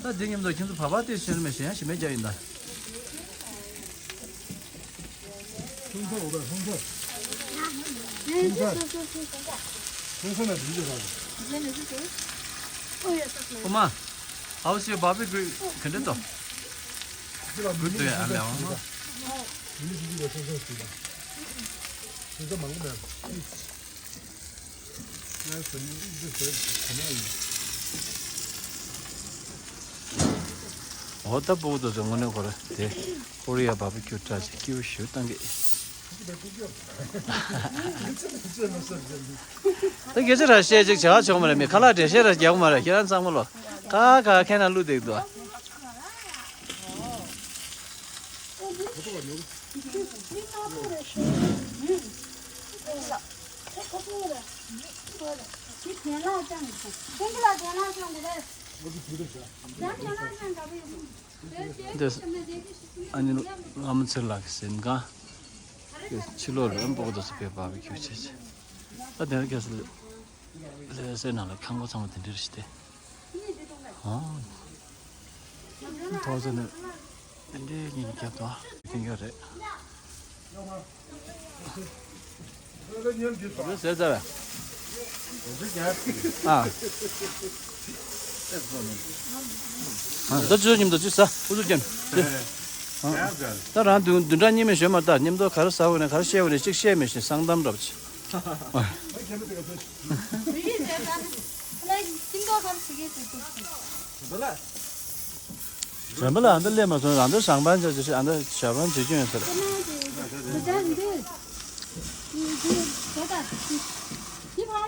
ད་འདི་མཉམ་དུ་ཁྱེད་ཚོ་བག་བག་དེ་ཤེས་མེད་ཤེས་ཡང་ཞིམ་མེད་རྒྱག་ཡིན་ད། ཁོ་མ། How's your barbecue? ག་འདྲ་འདུག Good to have you. འོ་ད་སྤུ་གུ་དེ་ཚོ་དངོས་གནས་ཁོ་ར་དེ་ཀོ་རི་ཡ་བར་བི་ཁྱུ་འདྲ་ཅིག་སྐྱིད་པོ་ཞེ་པོ་བཏང་གི། ད་སྐད་ཆ་ར་བཤད་ཅིག་བྱ་བ་ཆོག་མ་རེད། མི་ཁ་ལག་འགྲེལ་བཤད་ར་རྒྱག་མ་རེད། ཁྱེད་རང་ཚང་མ་ལོ་ཁ་ཁ་ཁེ་ན་བླུག་བསྡད་འདུག་འདི་ཨ་ནི་བླ་མ་ཚེ་ལགས་ཀྱི་གཟིམ་ཁང་གི་ཕྱི་ལོགས་ལ་སྤུ་གུ་དེ་ཚོ་ཕེབས་པར་བི་ཁྱུ་བྱས་བྱས། ད་དེ་ནས་ཁ་སང་ལྷ་སའི་ནང་ལ་ཁང་པ་ཚང་མ་དེ་འདྲ་རེད་ཤག་སྟེ། ཨོ། ཐོག་ཚད་ནས་དེ་འདྲའི་ཉིན་རྒྱབ་དང་ཐེངས་ཡོད་རེད། རེད་ཟེར་ཟེར་བས། ཨ། ཨ། ད་ཅི་ཉིན་ད་ཅི་ཟ་ཨུ་ཚུགས་ཀྱང་ཅི། ཨ། ད་རང་དུ་བདུན་ཕྲག་གཉིས་མ་ཞོན་མ་ད་མཉམ་དུ་ག་རེ་ཟ་འོ་ནས་ག་རེ་བཤད་འོ་ནས་གཅིག་བཤད་མི་ཤེས་སང་གཏམ་འདྲ་པོ་ཅིག་དྲན་པ་ལ་ཨ་མདའ་སླེབས་མ་སོང་། ཨ་མདའ་ཞང་པན་བྱ་བྱ་ཨ་མདའ་ཞང་པན་བྱེད་སྐྱོན་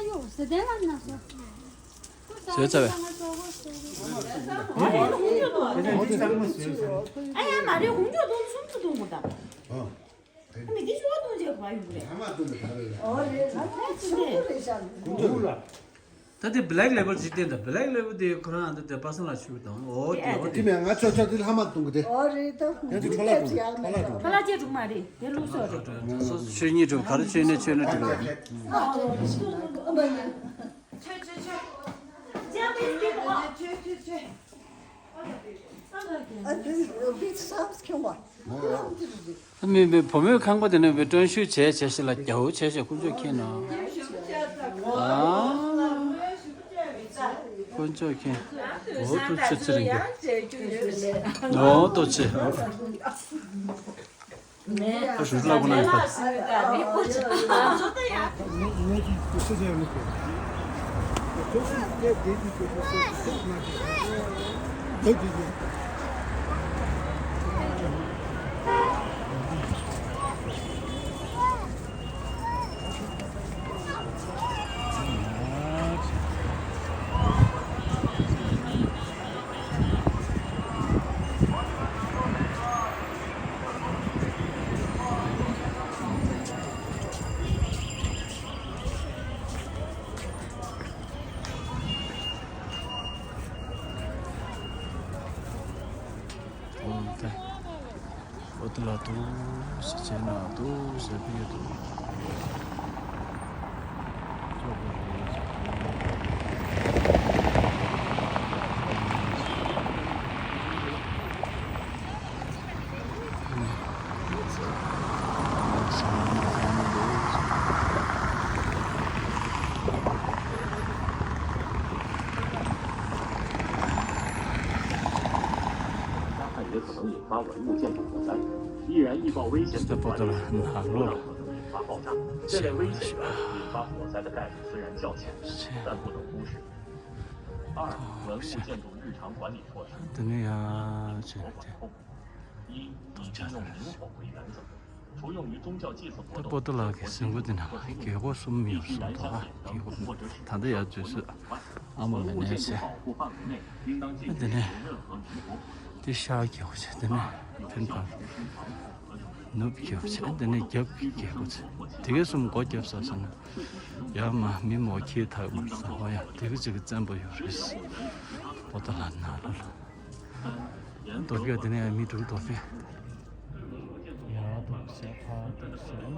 ཡོད་ས་རེད། བཟོས་ཚར་བས། ཨ་ཡ་མ་རེད། ཧུང་ཇོ་དོང་སུམ་ཅུ་དོང་གོ་ད། ཨ་མི་དེ་ཤོག་དོང་ཅེས་བ་ཡོད་རེད། ཨ་མ་དོང་གི་ད་རེད། ཨོ་རེད། ཨ་མ་ཆེན་པོ་རེད་ཤག་ད་དེ་Black Label ཅིག་བསྟན་ད། Black Label དེ་ཁོ་རང་ཨ་འདི་དེ་པ་སངས་ལ་ཆུ་དང་ཨོ་དེ་ཨོ་དེ། དེ་མེད་ང་ཆོ་ཆོ་དེ་ལྷ་མ་དོང་གི་དེ། ཨོ་རེད་ད། ཡང་དེ་ཁྲོ་ལ་དོང་ཁྲོ་ལ་དོང་། ཁ་ལག་ཅེས་དྲུག་མ་རེད་དེ་ལུགས་སྲོལ་རེད། སོ་སོ་ཆོས་ཉིད་དྲུག་ག་རེ་ཆོས་གནས་ཆོས་གནས་དྲུག་རེད། ཨ་དེ་བི་ཚ་ཁྱོད་བ། མི་མི་བུ་མོའི་ཁང་པ་དེ་ནས་བི་སྒྲོན་ཞུ་བྱས་བྱས་ཤིག་ལ་རྒྱ་བོ་བྱས་བྱས་དཀོན་མཆོག་མཁྱེན་ནོ། ཨ། དཀོན་མཆོག་མཁྱེན། འོ་ཏོ་ཆེ་ཚེ་རིང་གི། འོ་ཏོ་ཆེ། ཨ་ཞུ་ལ་གོ་ན་ཡོད་པ། འོ་དེ་འོ་དེ་ལ་འདུག་ཟེར་བྱས་ན་འདུག་ཟེར་གི་ཡོད་འདུག 曾引发文物建筑火灾，易燃易爆危险阻断率也是多到可能引发爆炸。这类危险引发火灾的概率虽然较浅，但不能忽视。二、文物建筑日常管理措施。 དེ་ནས་ཡར་ཕྱིན་ཏེ། 一、以禁用明火为原则，除用于宗教祭祀活动、 ད་པོ་ཏོ་ལགས་ཀྱི་གཟིམ་ཁུག་དེ་ནང་རྒྱལ་སྒོ་གསུམ་ཡོད་གསུངས་འདུག་ག་རྒྱལ་སྒོ་ད་ལྟ་ཡར་འཛུལ་སྲོལ་ཨ་མ་མེད་ནས་བྱས། ཨ་དེ་ནས་དེ་ཤར་རྒྱལ་སྒོ་བྱས། དེ་ནས་ཕན་པ་ནུབ་རྒྱལ་སྒོ་བྱས། དེ་ནས་རྒྱབ་ཀྱི་རྒྱལ་སྒོ་བྱས། དེ་གའི་གསུམ་སྒོ་བརྒྱབ་ཚར་སོང་ན་ཡར་མར་མི་མོ་ཁྱེར་ཐག་མར་ས་ཧོ་ཡ་དེ་གི་ཅིག་གི་བཙན་པོ་ཡོད་རེད། པོ་ཏོ་ལགས་ནང་ལ་ལ། རྡོ་སྐས་དེ་ནས་མི་དྲུག་རྡོ་སྐས། ཡར་འདུག་ཟེར་ཕར་འདུག་ཟེར་ན།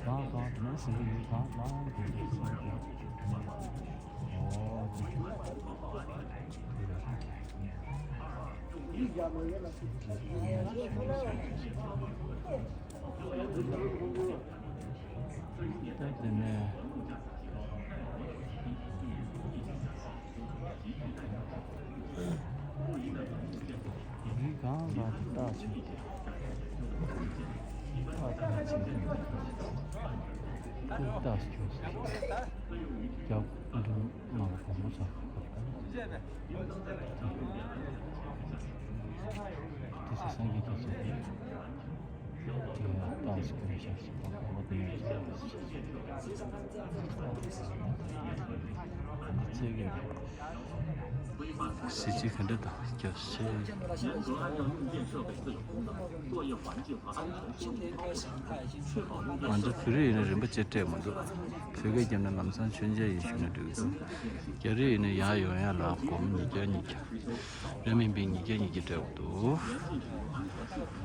གང་གང་དེ་ནས་ཟིན་གྱི་ཡོད། གང་གང་དེ་འདུག་ཟེར་ན། འོ་དེ་དེ་ནས། མི་གང་ག་དེ་རྟགས་བྱུང་སྟེ། རྟགས་དེ་ནས་བྱེད་ཀྱི་རྟགས་བྱུང་སོང་། རྒྱབ་འདུག་ང་གོང་མོ་ཚ་ཁ་ཁ་དེ་ཚེ་སངས་རྒྱས་ཀྱི་ཚོགས་ཀྱི། གཟི་བརྗིད་ག་འདྲ་དང་རྒྱབ་སེ། ང་ཚོ་བོད་རིགས་ཡིན་ན་རིན་པོ་ཆེ་སྤྲད་མི་འདུག་བོད་སྐད་རྒྱབ་ན་ལམ་སང་མཆོད་མཇལ་ཡིན་ཞུས་ན་འགྲིག་གི་འདུག་རྒྱ་རིགས་ཡིན་ན་ཡར་ཡོང་ཡ་ལ་སྒོར་མོ་ཉིས་བརྒྱ་ཉིས་བརྒྱ། རེད་མིན་པའི་ཉིས་བརྒྱ་ཉིས་བརྒྱ་སྤྲད་དགོས་འདུག་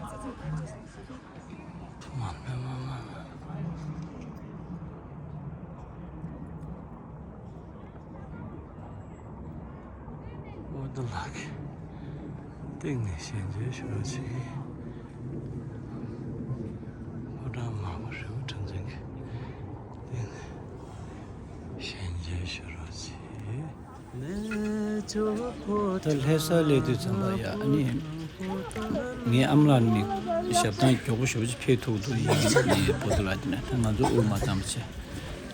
པོ་ཏོ་ལགས་ཀྱི་སྟེང་ནས་ཞལ་མཇལ་ཞུ་རོགས་བྱེད། ཕོ་བྲང་དམར་པོ་རི་བོ་གྲགས་ཅན་གྱི་སྟེང་ནས་ཞལ་མཇལ་ཞུ་རོགས་བྱེད། ད་ལྷ་ས་སླེབས་དུས་ཙམ་པ་ཡ་ཨ་ནི་ངའི་ཨ་མ་ལགས་ནི་ཞབས་ཐང་མགྱོགས་པོ་ཞེ་པོ་ཅིག་ཕེབས་ཐུབ་འདུག་ཡིན་ནི་པོ་ཏོ་ལགས་དེ་ན་ད་ང་ཚོ་དབུ་མ་བཏང་བྱས་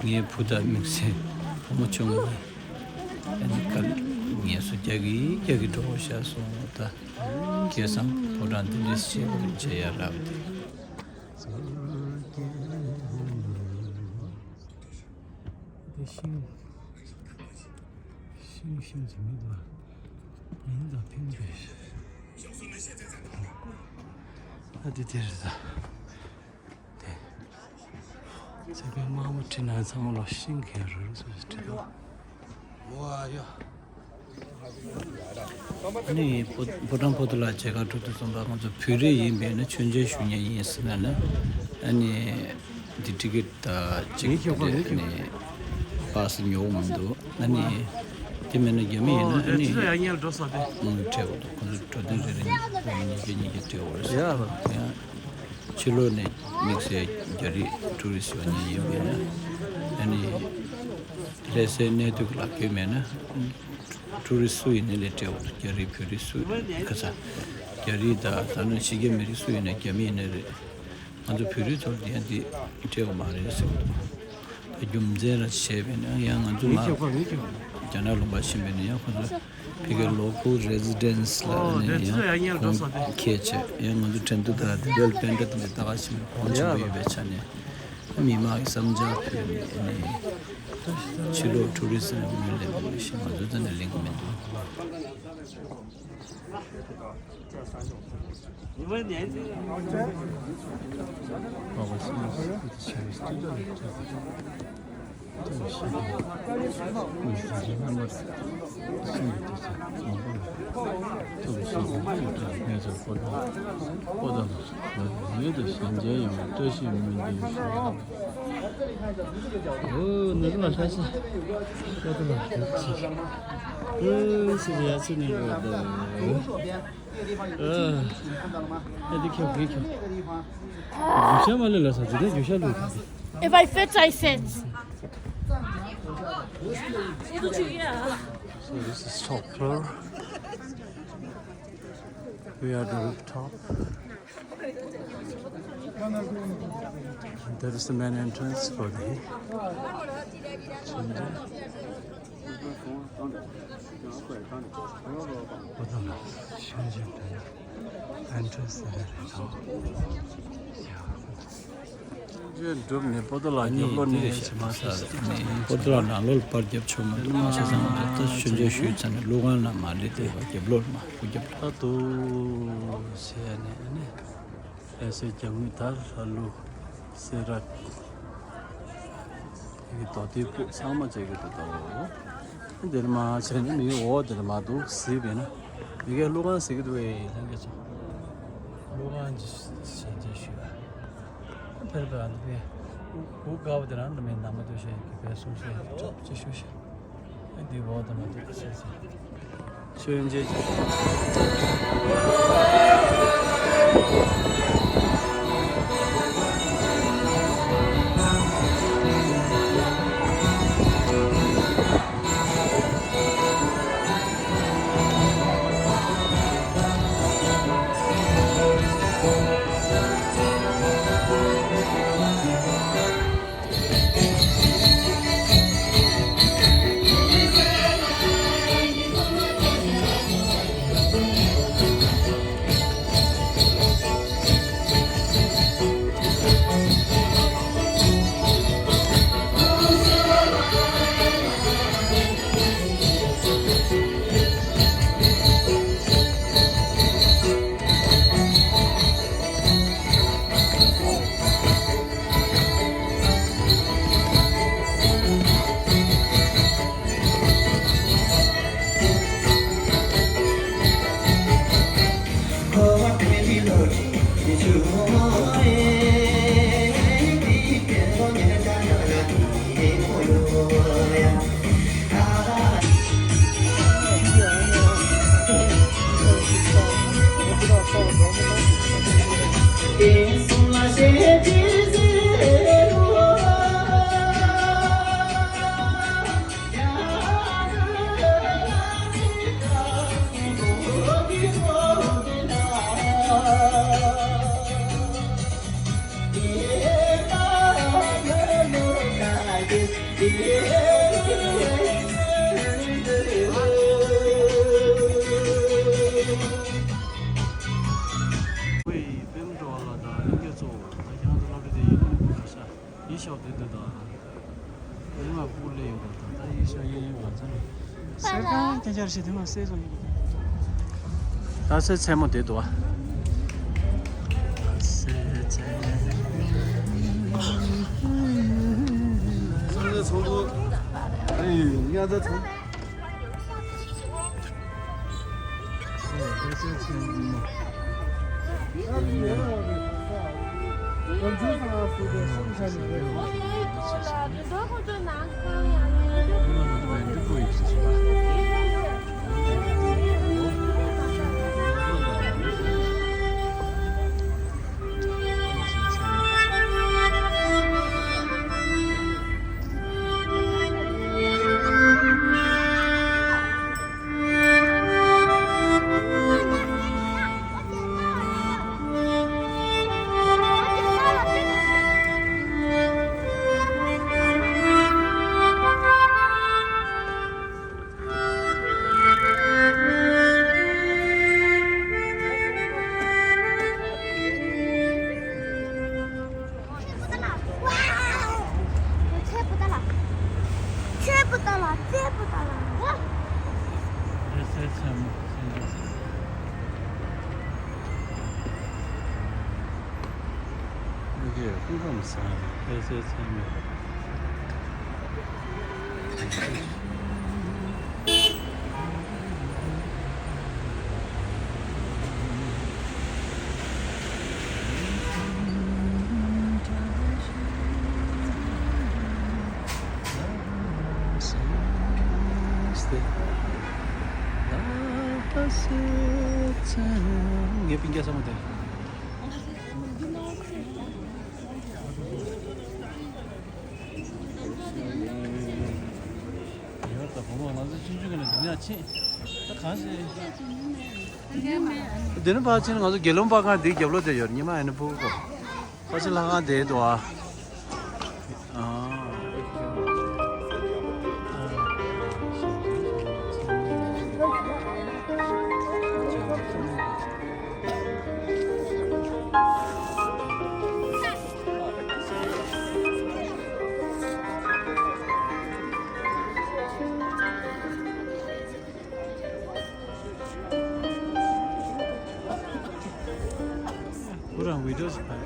ངའི་བུ་དང་དམིགས་བསལ་བུ་མོ་ཆུང་ངུ་ཨ་ནི་དཀའ་ངལ་གསོ་རྒྱག་གི་རྒྱག་གི་འགྲོ་བ་ཤ་སོང་ད་སྐལ་བཟང་ཕོ་བྲང་འདི་འདྲ་ཞིག་བྱེད་ཡ་རག་པ་དེ། དེ་ཤིང་། ཤིང་ཤིང་ཅིག་མི་འདུག་མིང་དང་ཕིང་པས། ཨ་དེ་དེ་རེད་ད། དེ། ཚེ་པའི་དམར་མོ་བྲིས་ན་ཚང་མ་ལ་ཤིང་གི་རུ་རུ་སོ་སོ་བྲིས་འདུག་ཨ་ནི་ཕོ་ཕོ་བྲང་པོ་ཏོ་ལ་མཇལ་ཁ་གྲུབ་དུས་ཙམ་པ་ང་ཚོ་བོད་རིགས་ཡིན་པས་ན་མཆོད་མཇལ་ཞུ་མཁན་ཡིན་ཟེར་ན་ནི་ཨ་ནི་འདི་ཊི་ཀེ་ཊི་ད་གཅིག་དེ་ཨ་ནི་པ་སི་ཉོ་མི་འདུག་ཨ་ནི་དེ་མིན་ན་རྒྱ་མི་ཡིན་ན་ཨ་ནི་ཡང་སྙིང་འདྲ་ས་དེ་ཨ་ནི་སྤྲད་དགོས་འདུག་ཁོ་ཚོ་འགྲོ་དོན་རེ་རེ་ཉིས་བརྒྱ་ཉིས་བརྒྱ་སྤྲད་དགོས་རེད་ཟེར། ཕྱི་ལོགས་ནས་དམིགས་བསལ་རྒྱ་རིགས་ཊུ་རི་སི་ཡོང་མཁན་ཡིན་པས་ན་ཨ་ནི་ལྷ་སའི་གནས་སྡོད་ཀྱི་ལག་འཁྱེར་མེད་ན་ཊུ་རི་སི་སུ་ཡིན་ནའི་ལས་སྤྲད་དགོས་འདུག་རྒྱ་རིགས་བོད་རིགས་སུ་ཁ་ཚ་རྒྱ་རིགས་དང་ད་ནི་ཕྱི་རྒྱལ་མི་རིགས་སུ་ཡིན་ནའི་རྒྱ་མི་ཡིན་ནའི་རེད། ང་ཚོ་བོད་རིགས་ཚོར་འདི་ཡང་འདི་སྤྲད་དགོས་མ་རེད་ཟེར་གྱི་འདུག་རྒྱུ་མཚན་ར་བྱས་པས་ན་ཡང་ང་ཚོ་མ་རྒྱ་ནག་ལུང་པ་ཕྱིན་པས་ན་ཡང་ཁོ་ཚོ་ཕ་གིའི་ལོ་ཀལ་རེ་སི་ཌེན་སི་ལ་ནས་ཡང་གོང་ཁེལ་བྱས་ཡང་ང་ཚོ་ཁྲེང་ཏུའུ་དང་དེ་འབྲེལ་པེན་ཌ་དེ་འདྲ་ལྟ་ག་ཕྱིན་པའི་གོང་ཆེན་པོ་ཡོད་པའི་ཆ་ནས་མི་མང་གི་བསམ་འཆར་ཕུལ་ནས་ནས་ཕྱི་ལོགས་ཊུ་རི་སི་ལ་མི་ལེན་པ་མི་ཤེས་ང་ཚོ་ད་ནས་ལེན་གི་མི་འདུག If I fit, I fit. So this is top floor. We are at the rooftop. There is the main entrance for the Changjiang. Entrance there. ཆོས་སྒྲུབ་ནས་པོ་ཏོ་ལ་རྒྱབ་ལོགས་ནས་བྱེད་མ་ཐུབ་ཟེར། པོ་ཏོ་ལ་ནང་ལོགས་ལ་པར་རྒྱབ་ཆོག་མ་འདུག་བྱས་ཙང་ད་ཆོས་འབྱུང་ཞུས་ཚར་ནས་ཀླུ་ཁང་ལ་མ་སླེབས་དེ་བ་རྒྱབ་ལོགས་ལ་མ་སྐུ་རྒྱབ་ལ། ད་དུ་བྱས་ནས་ཨ་ནི་ཨེ་སེ་རྒྱ་དངུལ་དར་ལྷ་ཀླུ་སེ་ར། དེ་གི་རྡོ་ཏི་སྤུ་ཚང་མ་བྱེད་ཀྱི་འདུག་ད། འདིར་མ་བྱས་ན་མི་འོ་འདིར་མ་འདུག་གཟིགས་པས་ན། མི་གའི་ཀླུ་ཁང་ཟེར་གྱི་འདུག་བས་ལྷན་རྒྱས་ཚོ། ཀླུ་ཁང་གི་ཞལ་མཇལ་ཞུས་པ། ཕེར་བ་འདི་པས། གུ་དགའ་བ་དེ་རང་ལ་མེད་ནམ་མ་འདུག་ཤེས་ཀྱི་པས་གསུང་བཤད་ཀྱི་གྲབས་ཅི་ཞུ་ཤེས། འདི་འོ་དེ་མ་འདུག་ཟེར་ཟེར། ཆོས་མཇལ་ཅིག་ཁོས་པདྨ་འབྲི་བ་ལགས་དང་ལྷན་རྒྱས་ཚོ་ད་ཁྱེད་རང་ཚོ་སློབ་གྲྭ་དེ་ཡིན་ནོ་ག་ཤ་ཡིན་ཤག་དེ་འདུག་ད། ང་སྤུ་ལས་ཡོད་པ་དང་ད་ཡིན་ཤག་ཡིན་ཡིན་པ་ཚ་ནི། གསེར་ཁང་སྐྱ་ཆར་ཞིག་དེ་མ་གསེར་བཟོ་ཡིན། ད་གསེར་ཚད་མོ་དེ་འདུག་བ། གསེར་ཚད་མོ། ཚང་ཚང་ཚོང་པོ། ཨ་ཡི་ཡི་ཉ་ད་ཚང་། ཚལ་པོ་ཏ་ལ། ཚལ་པོ་ཏ་ལ། ཚལ་པོ་ཏ་ལ། ཨེ་སེ་ཚལ་མོ། ཨེ་ཀེ་སྐུ་ཁམས་བཟང་། ཨེ་སེ་ཚལ་མོ། ངའི་སྤུན་ཀྱག་ཚང་མ་དེ། ཡོད་ད་བུ་མོ་ང་ཚོ་ཆུང་ཆུང་གི་ནས་འདི་ནས་ཕྱིན། ད་གང་ཞིག་འདི་ནི་ཕལ་ཆེར་ང་ཚོ་དགེ་ལུང་པར་ཁང་འདིའི་རྒྱབ་ལོགས་དེ་ཡོད། ཉི་མ་ཨ་ནི་ཕྲུ་གུ་ཕལ་ཆེར་ལྷ་ཁང་དེའི་འདུག་ཨ། ཁོ་རང་བི་ཌི་ཡོ་ཞིག་ཕར།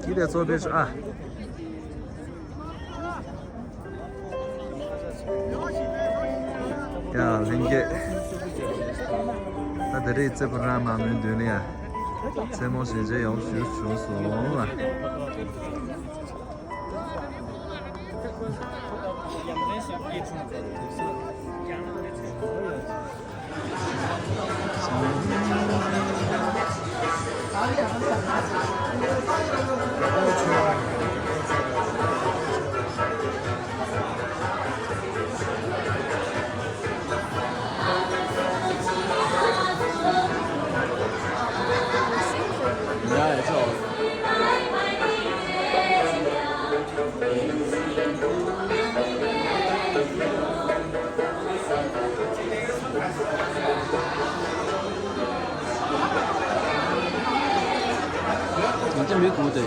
འདི་ལས་གཙོ་ཕལ་ཆེར་ཨ། ཡ་ལྷན་རྒྱས། ད་དེ་རིང་རྩེ་ཕོ་བྲང་དམར་མོའི་མདུན་ལ་ཡ། རྩེད་མོ་གཟིམ་འཇག་ཡོང་ཞུ་བྱུང་སོང་ལ། ང་ཚོ་མི་དགུ་དེ།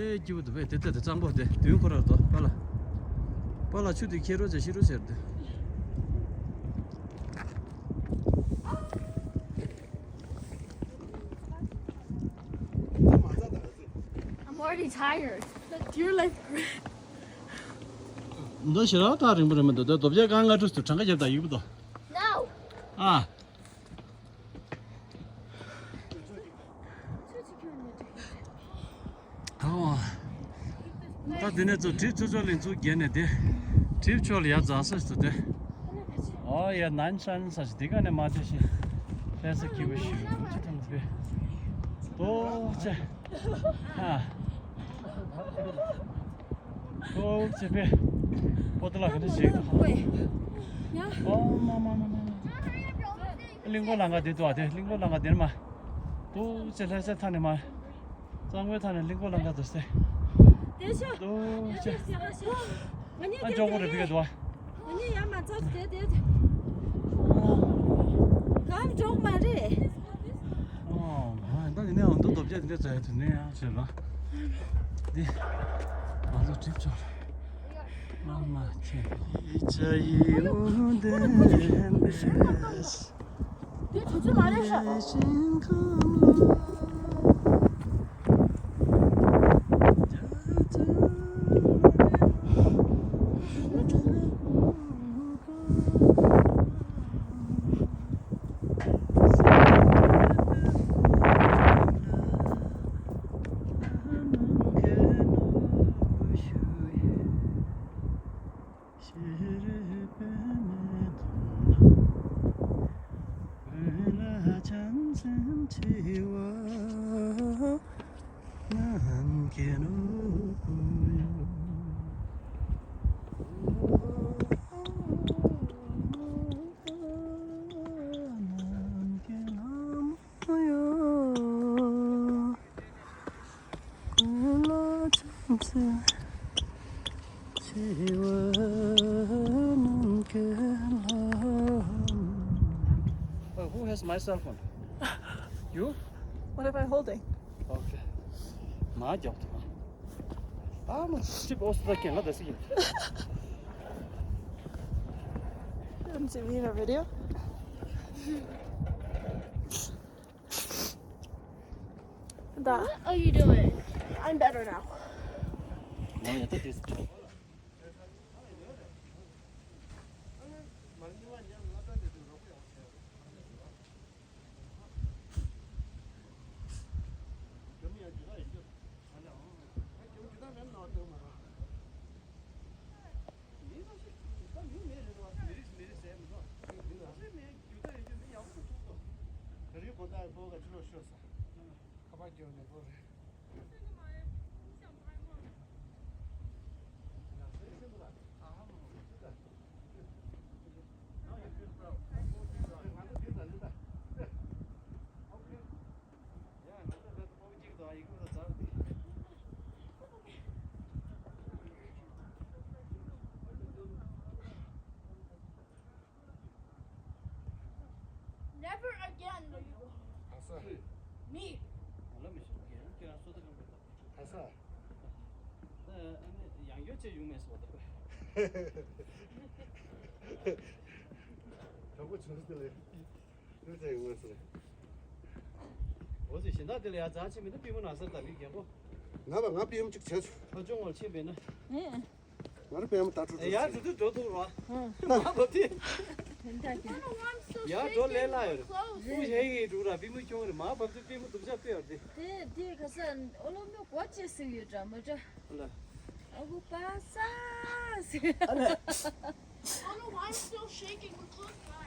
ཨེ་སྐྱིད་པོ་འདུག་པས། དེ་ལྟ་དེ་གཙང་པོ་དེ་མདུན་ཁོ་རར་དོ་པཱ་ལགས། པཱ་ལགས་ཆུ་དེ་ཁྱེར་རོགས་བྱས་ཤི་རོགས་བྱས་དེ། I'm already tired. Like, you're like འདི་ཞེ་དྲག་ཐག་རིང་པོ་རེད་མི་འདུག་ད་རྡོ་བརྒྱ་སྒང་ལྔ་ཁྲི་ཚོ་གྲངས་ཀ་རྒྱབ་དང་ཡིག་པོ་དོ། No. ཨ། ཨོ། ད་དེ་ནས་ཚུར་གྲིབ་ཚུར་ཚུར་ལིང་ཚུར་བརྒལ་ནས་དེ། གྲིབ་ཕྱོགས་ལ་ཡར་འཛེགས་ས་ཞིག་ཏུ་དེ། ཨོ་ཡ་ནན་ཤན་ས་ཞིག་དེ་ག་ནས་མ་དེ་ཞིག་ལྷ་ས་སྐྱིད་པོ་ཞིག་ཅི་ཐམ་པའི། ཏོག་ཙེ། ཧ། ཏོག་ཙེ་པའི། པོ་ཏ་ལ་ག་འདྲ་ཞིག་ཨོ་མ་མ་མ་མ། གླིང་སྐོར་ལམ་ཁ་དེ་འདུག་ཨ་དེ་གླིང་སྐོར་ལམ་ཁ་དེར་མ། ཏོག་ཙེ་ལྷ་སའི་མཐའ་ནས་མ། གཙང་བོའི་མཐའ་ནས་གླིང་སྐོར་ལམ་ཁ་དུ་སེ། དེ་ཤ། ཏོག་ཙེ། ང་གཉིས་ཨ་ཅོག་པོ་རེ་བི་ག་འདུག་ཨ། ང་གཉིས་ཡར་མ་འཛེགས་དེ་དེ་དེ། གང་འགྲོགས་མ་རེད། ཨོ་མ་ད་ཡིན་ནའང་འདུག་རྡོ་བརྒྱ་དེ་འདྲ་བཙལ་ཡ་དེ་ནས་ཡང་ཞེས་ལ། འདི། ང་ཚོ་གྲིབ་ཆོག་ལ། ཨ་མ་ཁྱེད། ཡི་ཆ་ཡི་འོ་འདན་འདན། དེ་དུས་ཚོད་མ་རེད་ཤག Uh, who has my cell phone? You? What am I holding? Okay. མ་རྒྱོབ་ཐུབ། ཨ་མ་ཅིབ་ཨོ་སི་ད་ཀན་ལ་ད་སི་ཡིན། Don't see me in a video. Da. What are you doing? I'm better now. Never again, no you. ཨ་ས། Me. ང་ལ་མི་ཤེས་ཁྱེད་རང་སོ་ད་གང་གི་ད། ཨ་ས། ད་ཨ་ནི་ཡང་ཡོད་ཅེས་ཡོང་མེད་སོ་ད། གྲོགས་པོ་བྱུང་སྟེ་ལས། ཡོད་ཅེས་ཡོང་མེད་སོ། འོ་ཟེ་གཞན་དག་དེ་ལ་ཡ་རྫ་ཆེ་མི་འདུག་པུས་མོ་ན་སར་ད་བི་རྒན་པོ། ང་ལ་ང་པུས་མོ་གཅིག་བྱས་སོ། ཁ་ཅུང་ངོར་ཆེན་པས་ན། ཨེ། ང་རང་པད་མ་ལྟ་ཁྲོ་ཁྲོ་ཡར་འགྲོ་དུས་འགྲོ་ཐུབ་རོགས། ཧུང་། མ་བབ་དུས། དེ་འདྲ་གི། ཡར་འགྲོ་ལས་སླ་ཡོད་རེད། ཨུ་ཧེ་ཡེ་འགྲོ་ར་པུས་མོ་ཁྱོང་རེད་མ་བབ་དུས་པུས་མོ་སྡུག་ཅག་དཔེ་ཡོད་རེད། དེ་དེ་ག་ས་ཨོ་ལོ་མི་གོ་ཅེས་ཟིག་ཡོད་འདྲ་མ་འདྲ། ལ། ཨ་ཁུ་པ་ས་ཟིག་ཨ་ལ། I don't know why I'm still shaking. We're close by.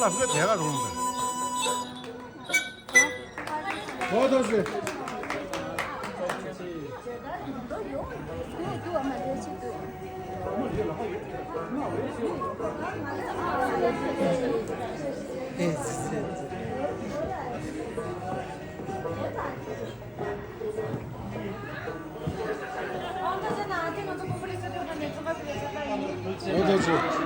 ཨ་ཧྥེ་རི་ཁ་དེ་ག་རུང་། ཨོ་ཐོ་ཟེ། ཨོ་ཐོ་ཟེ།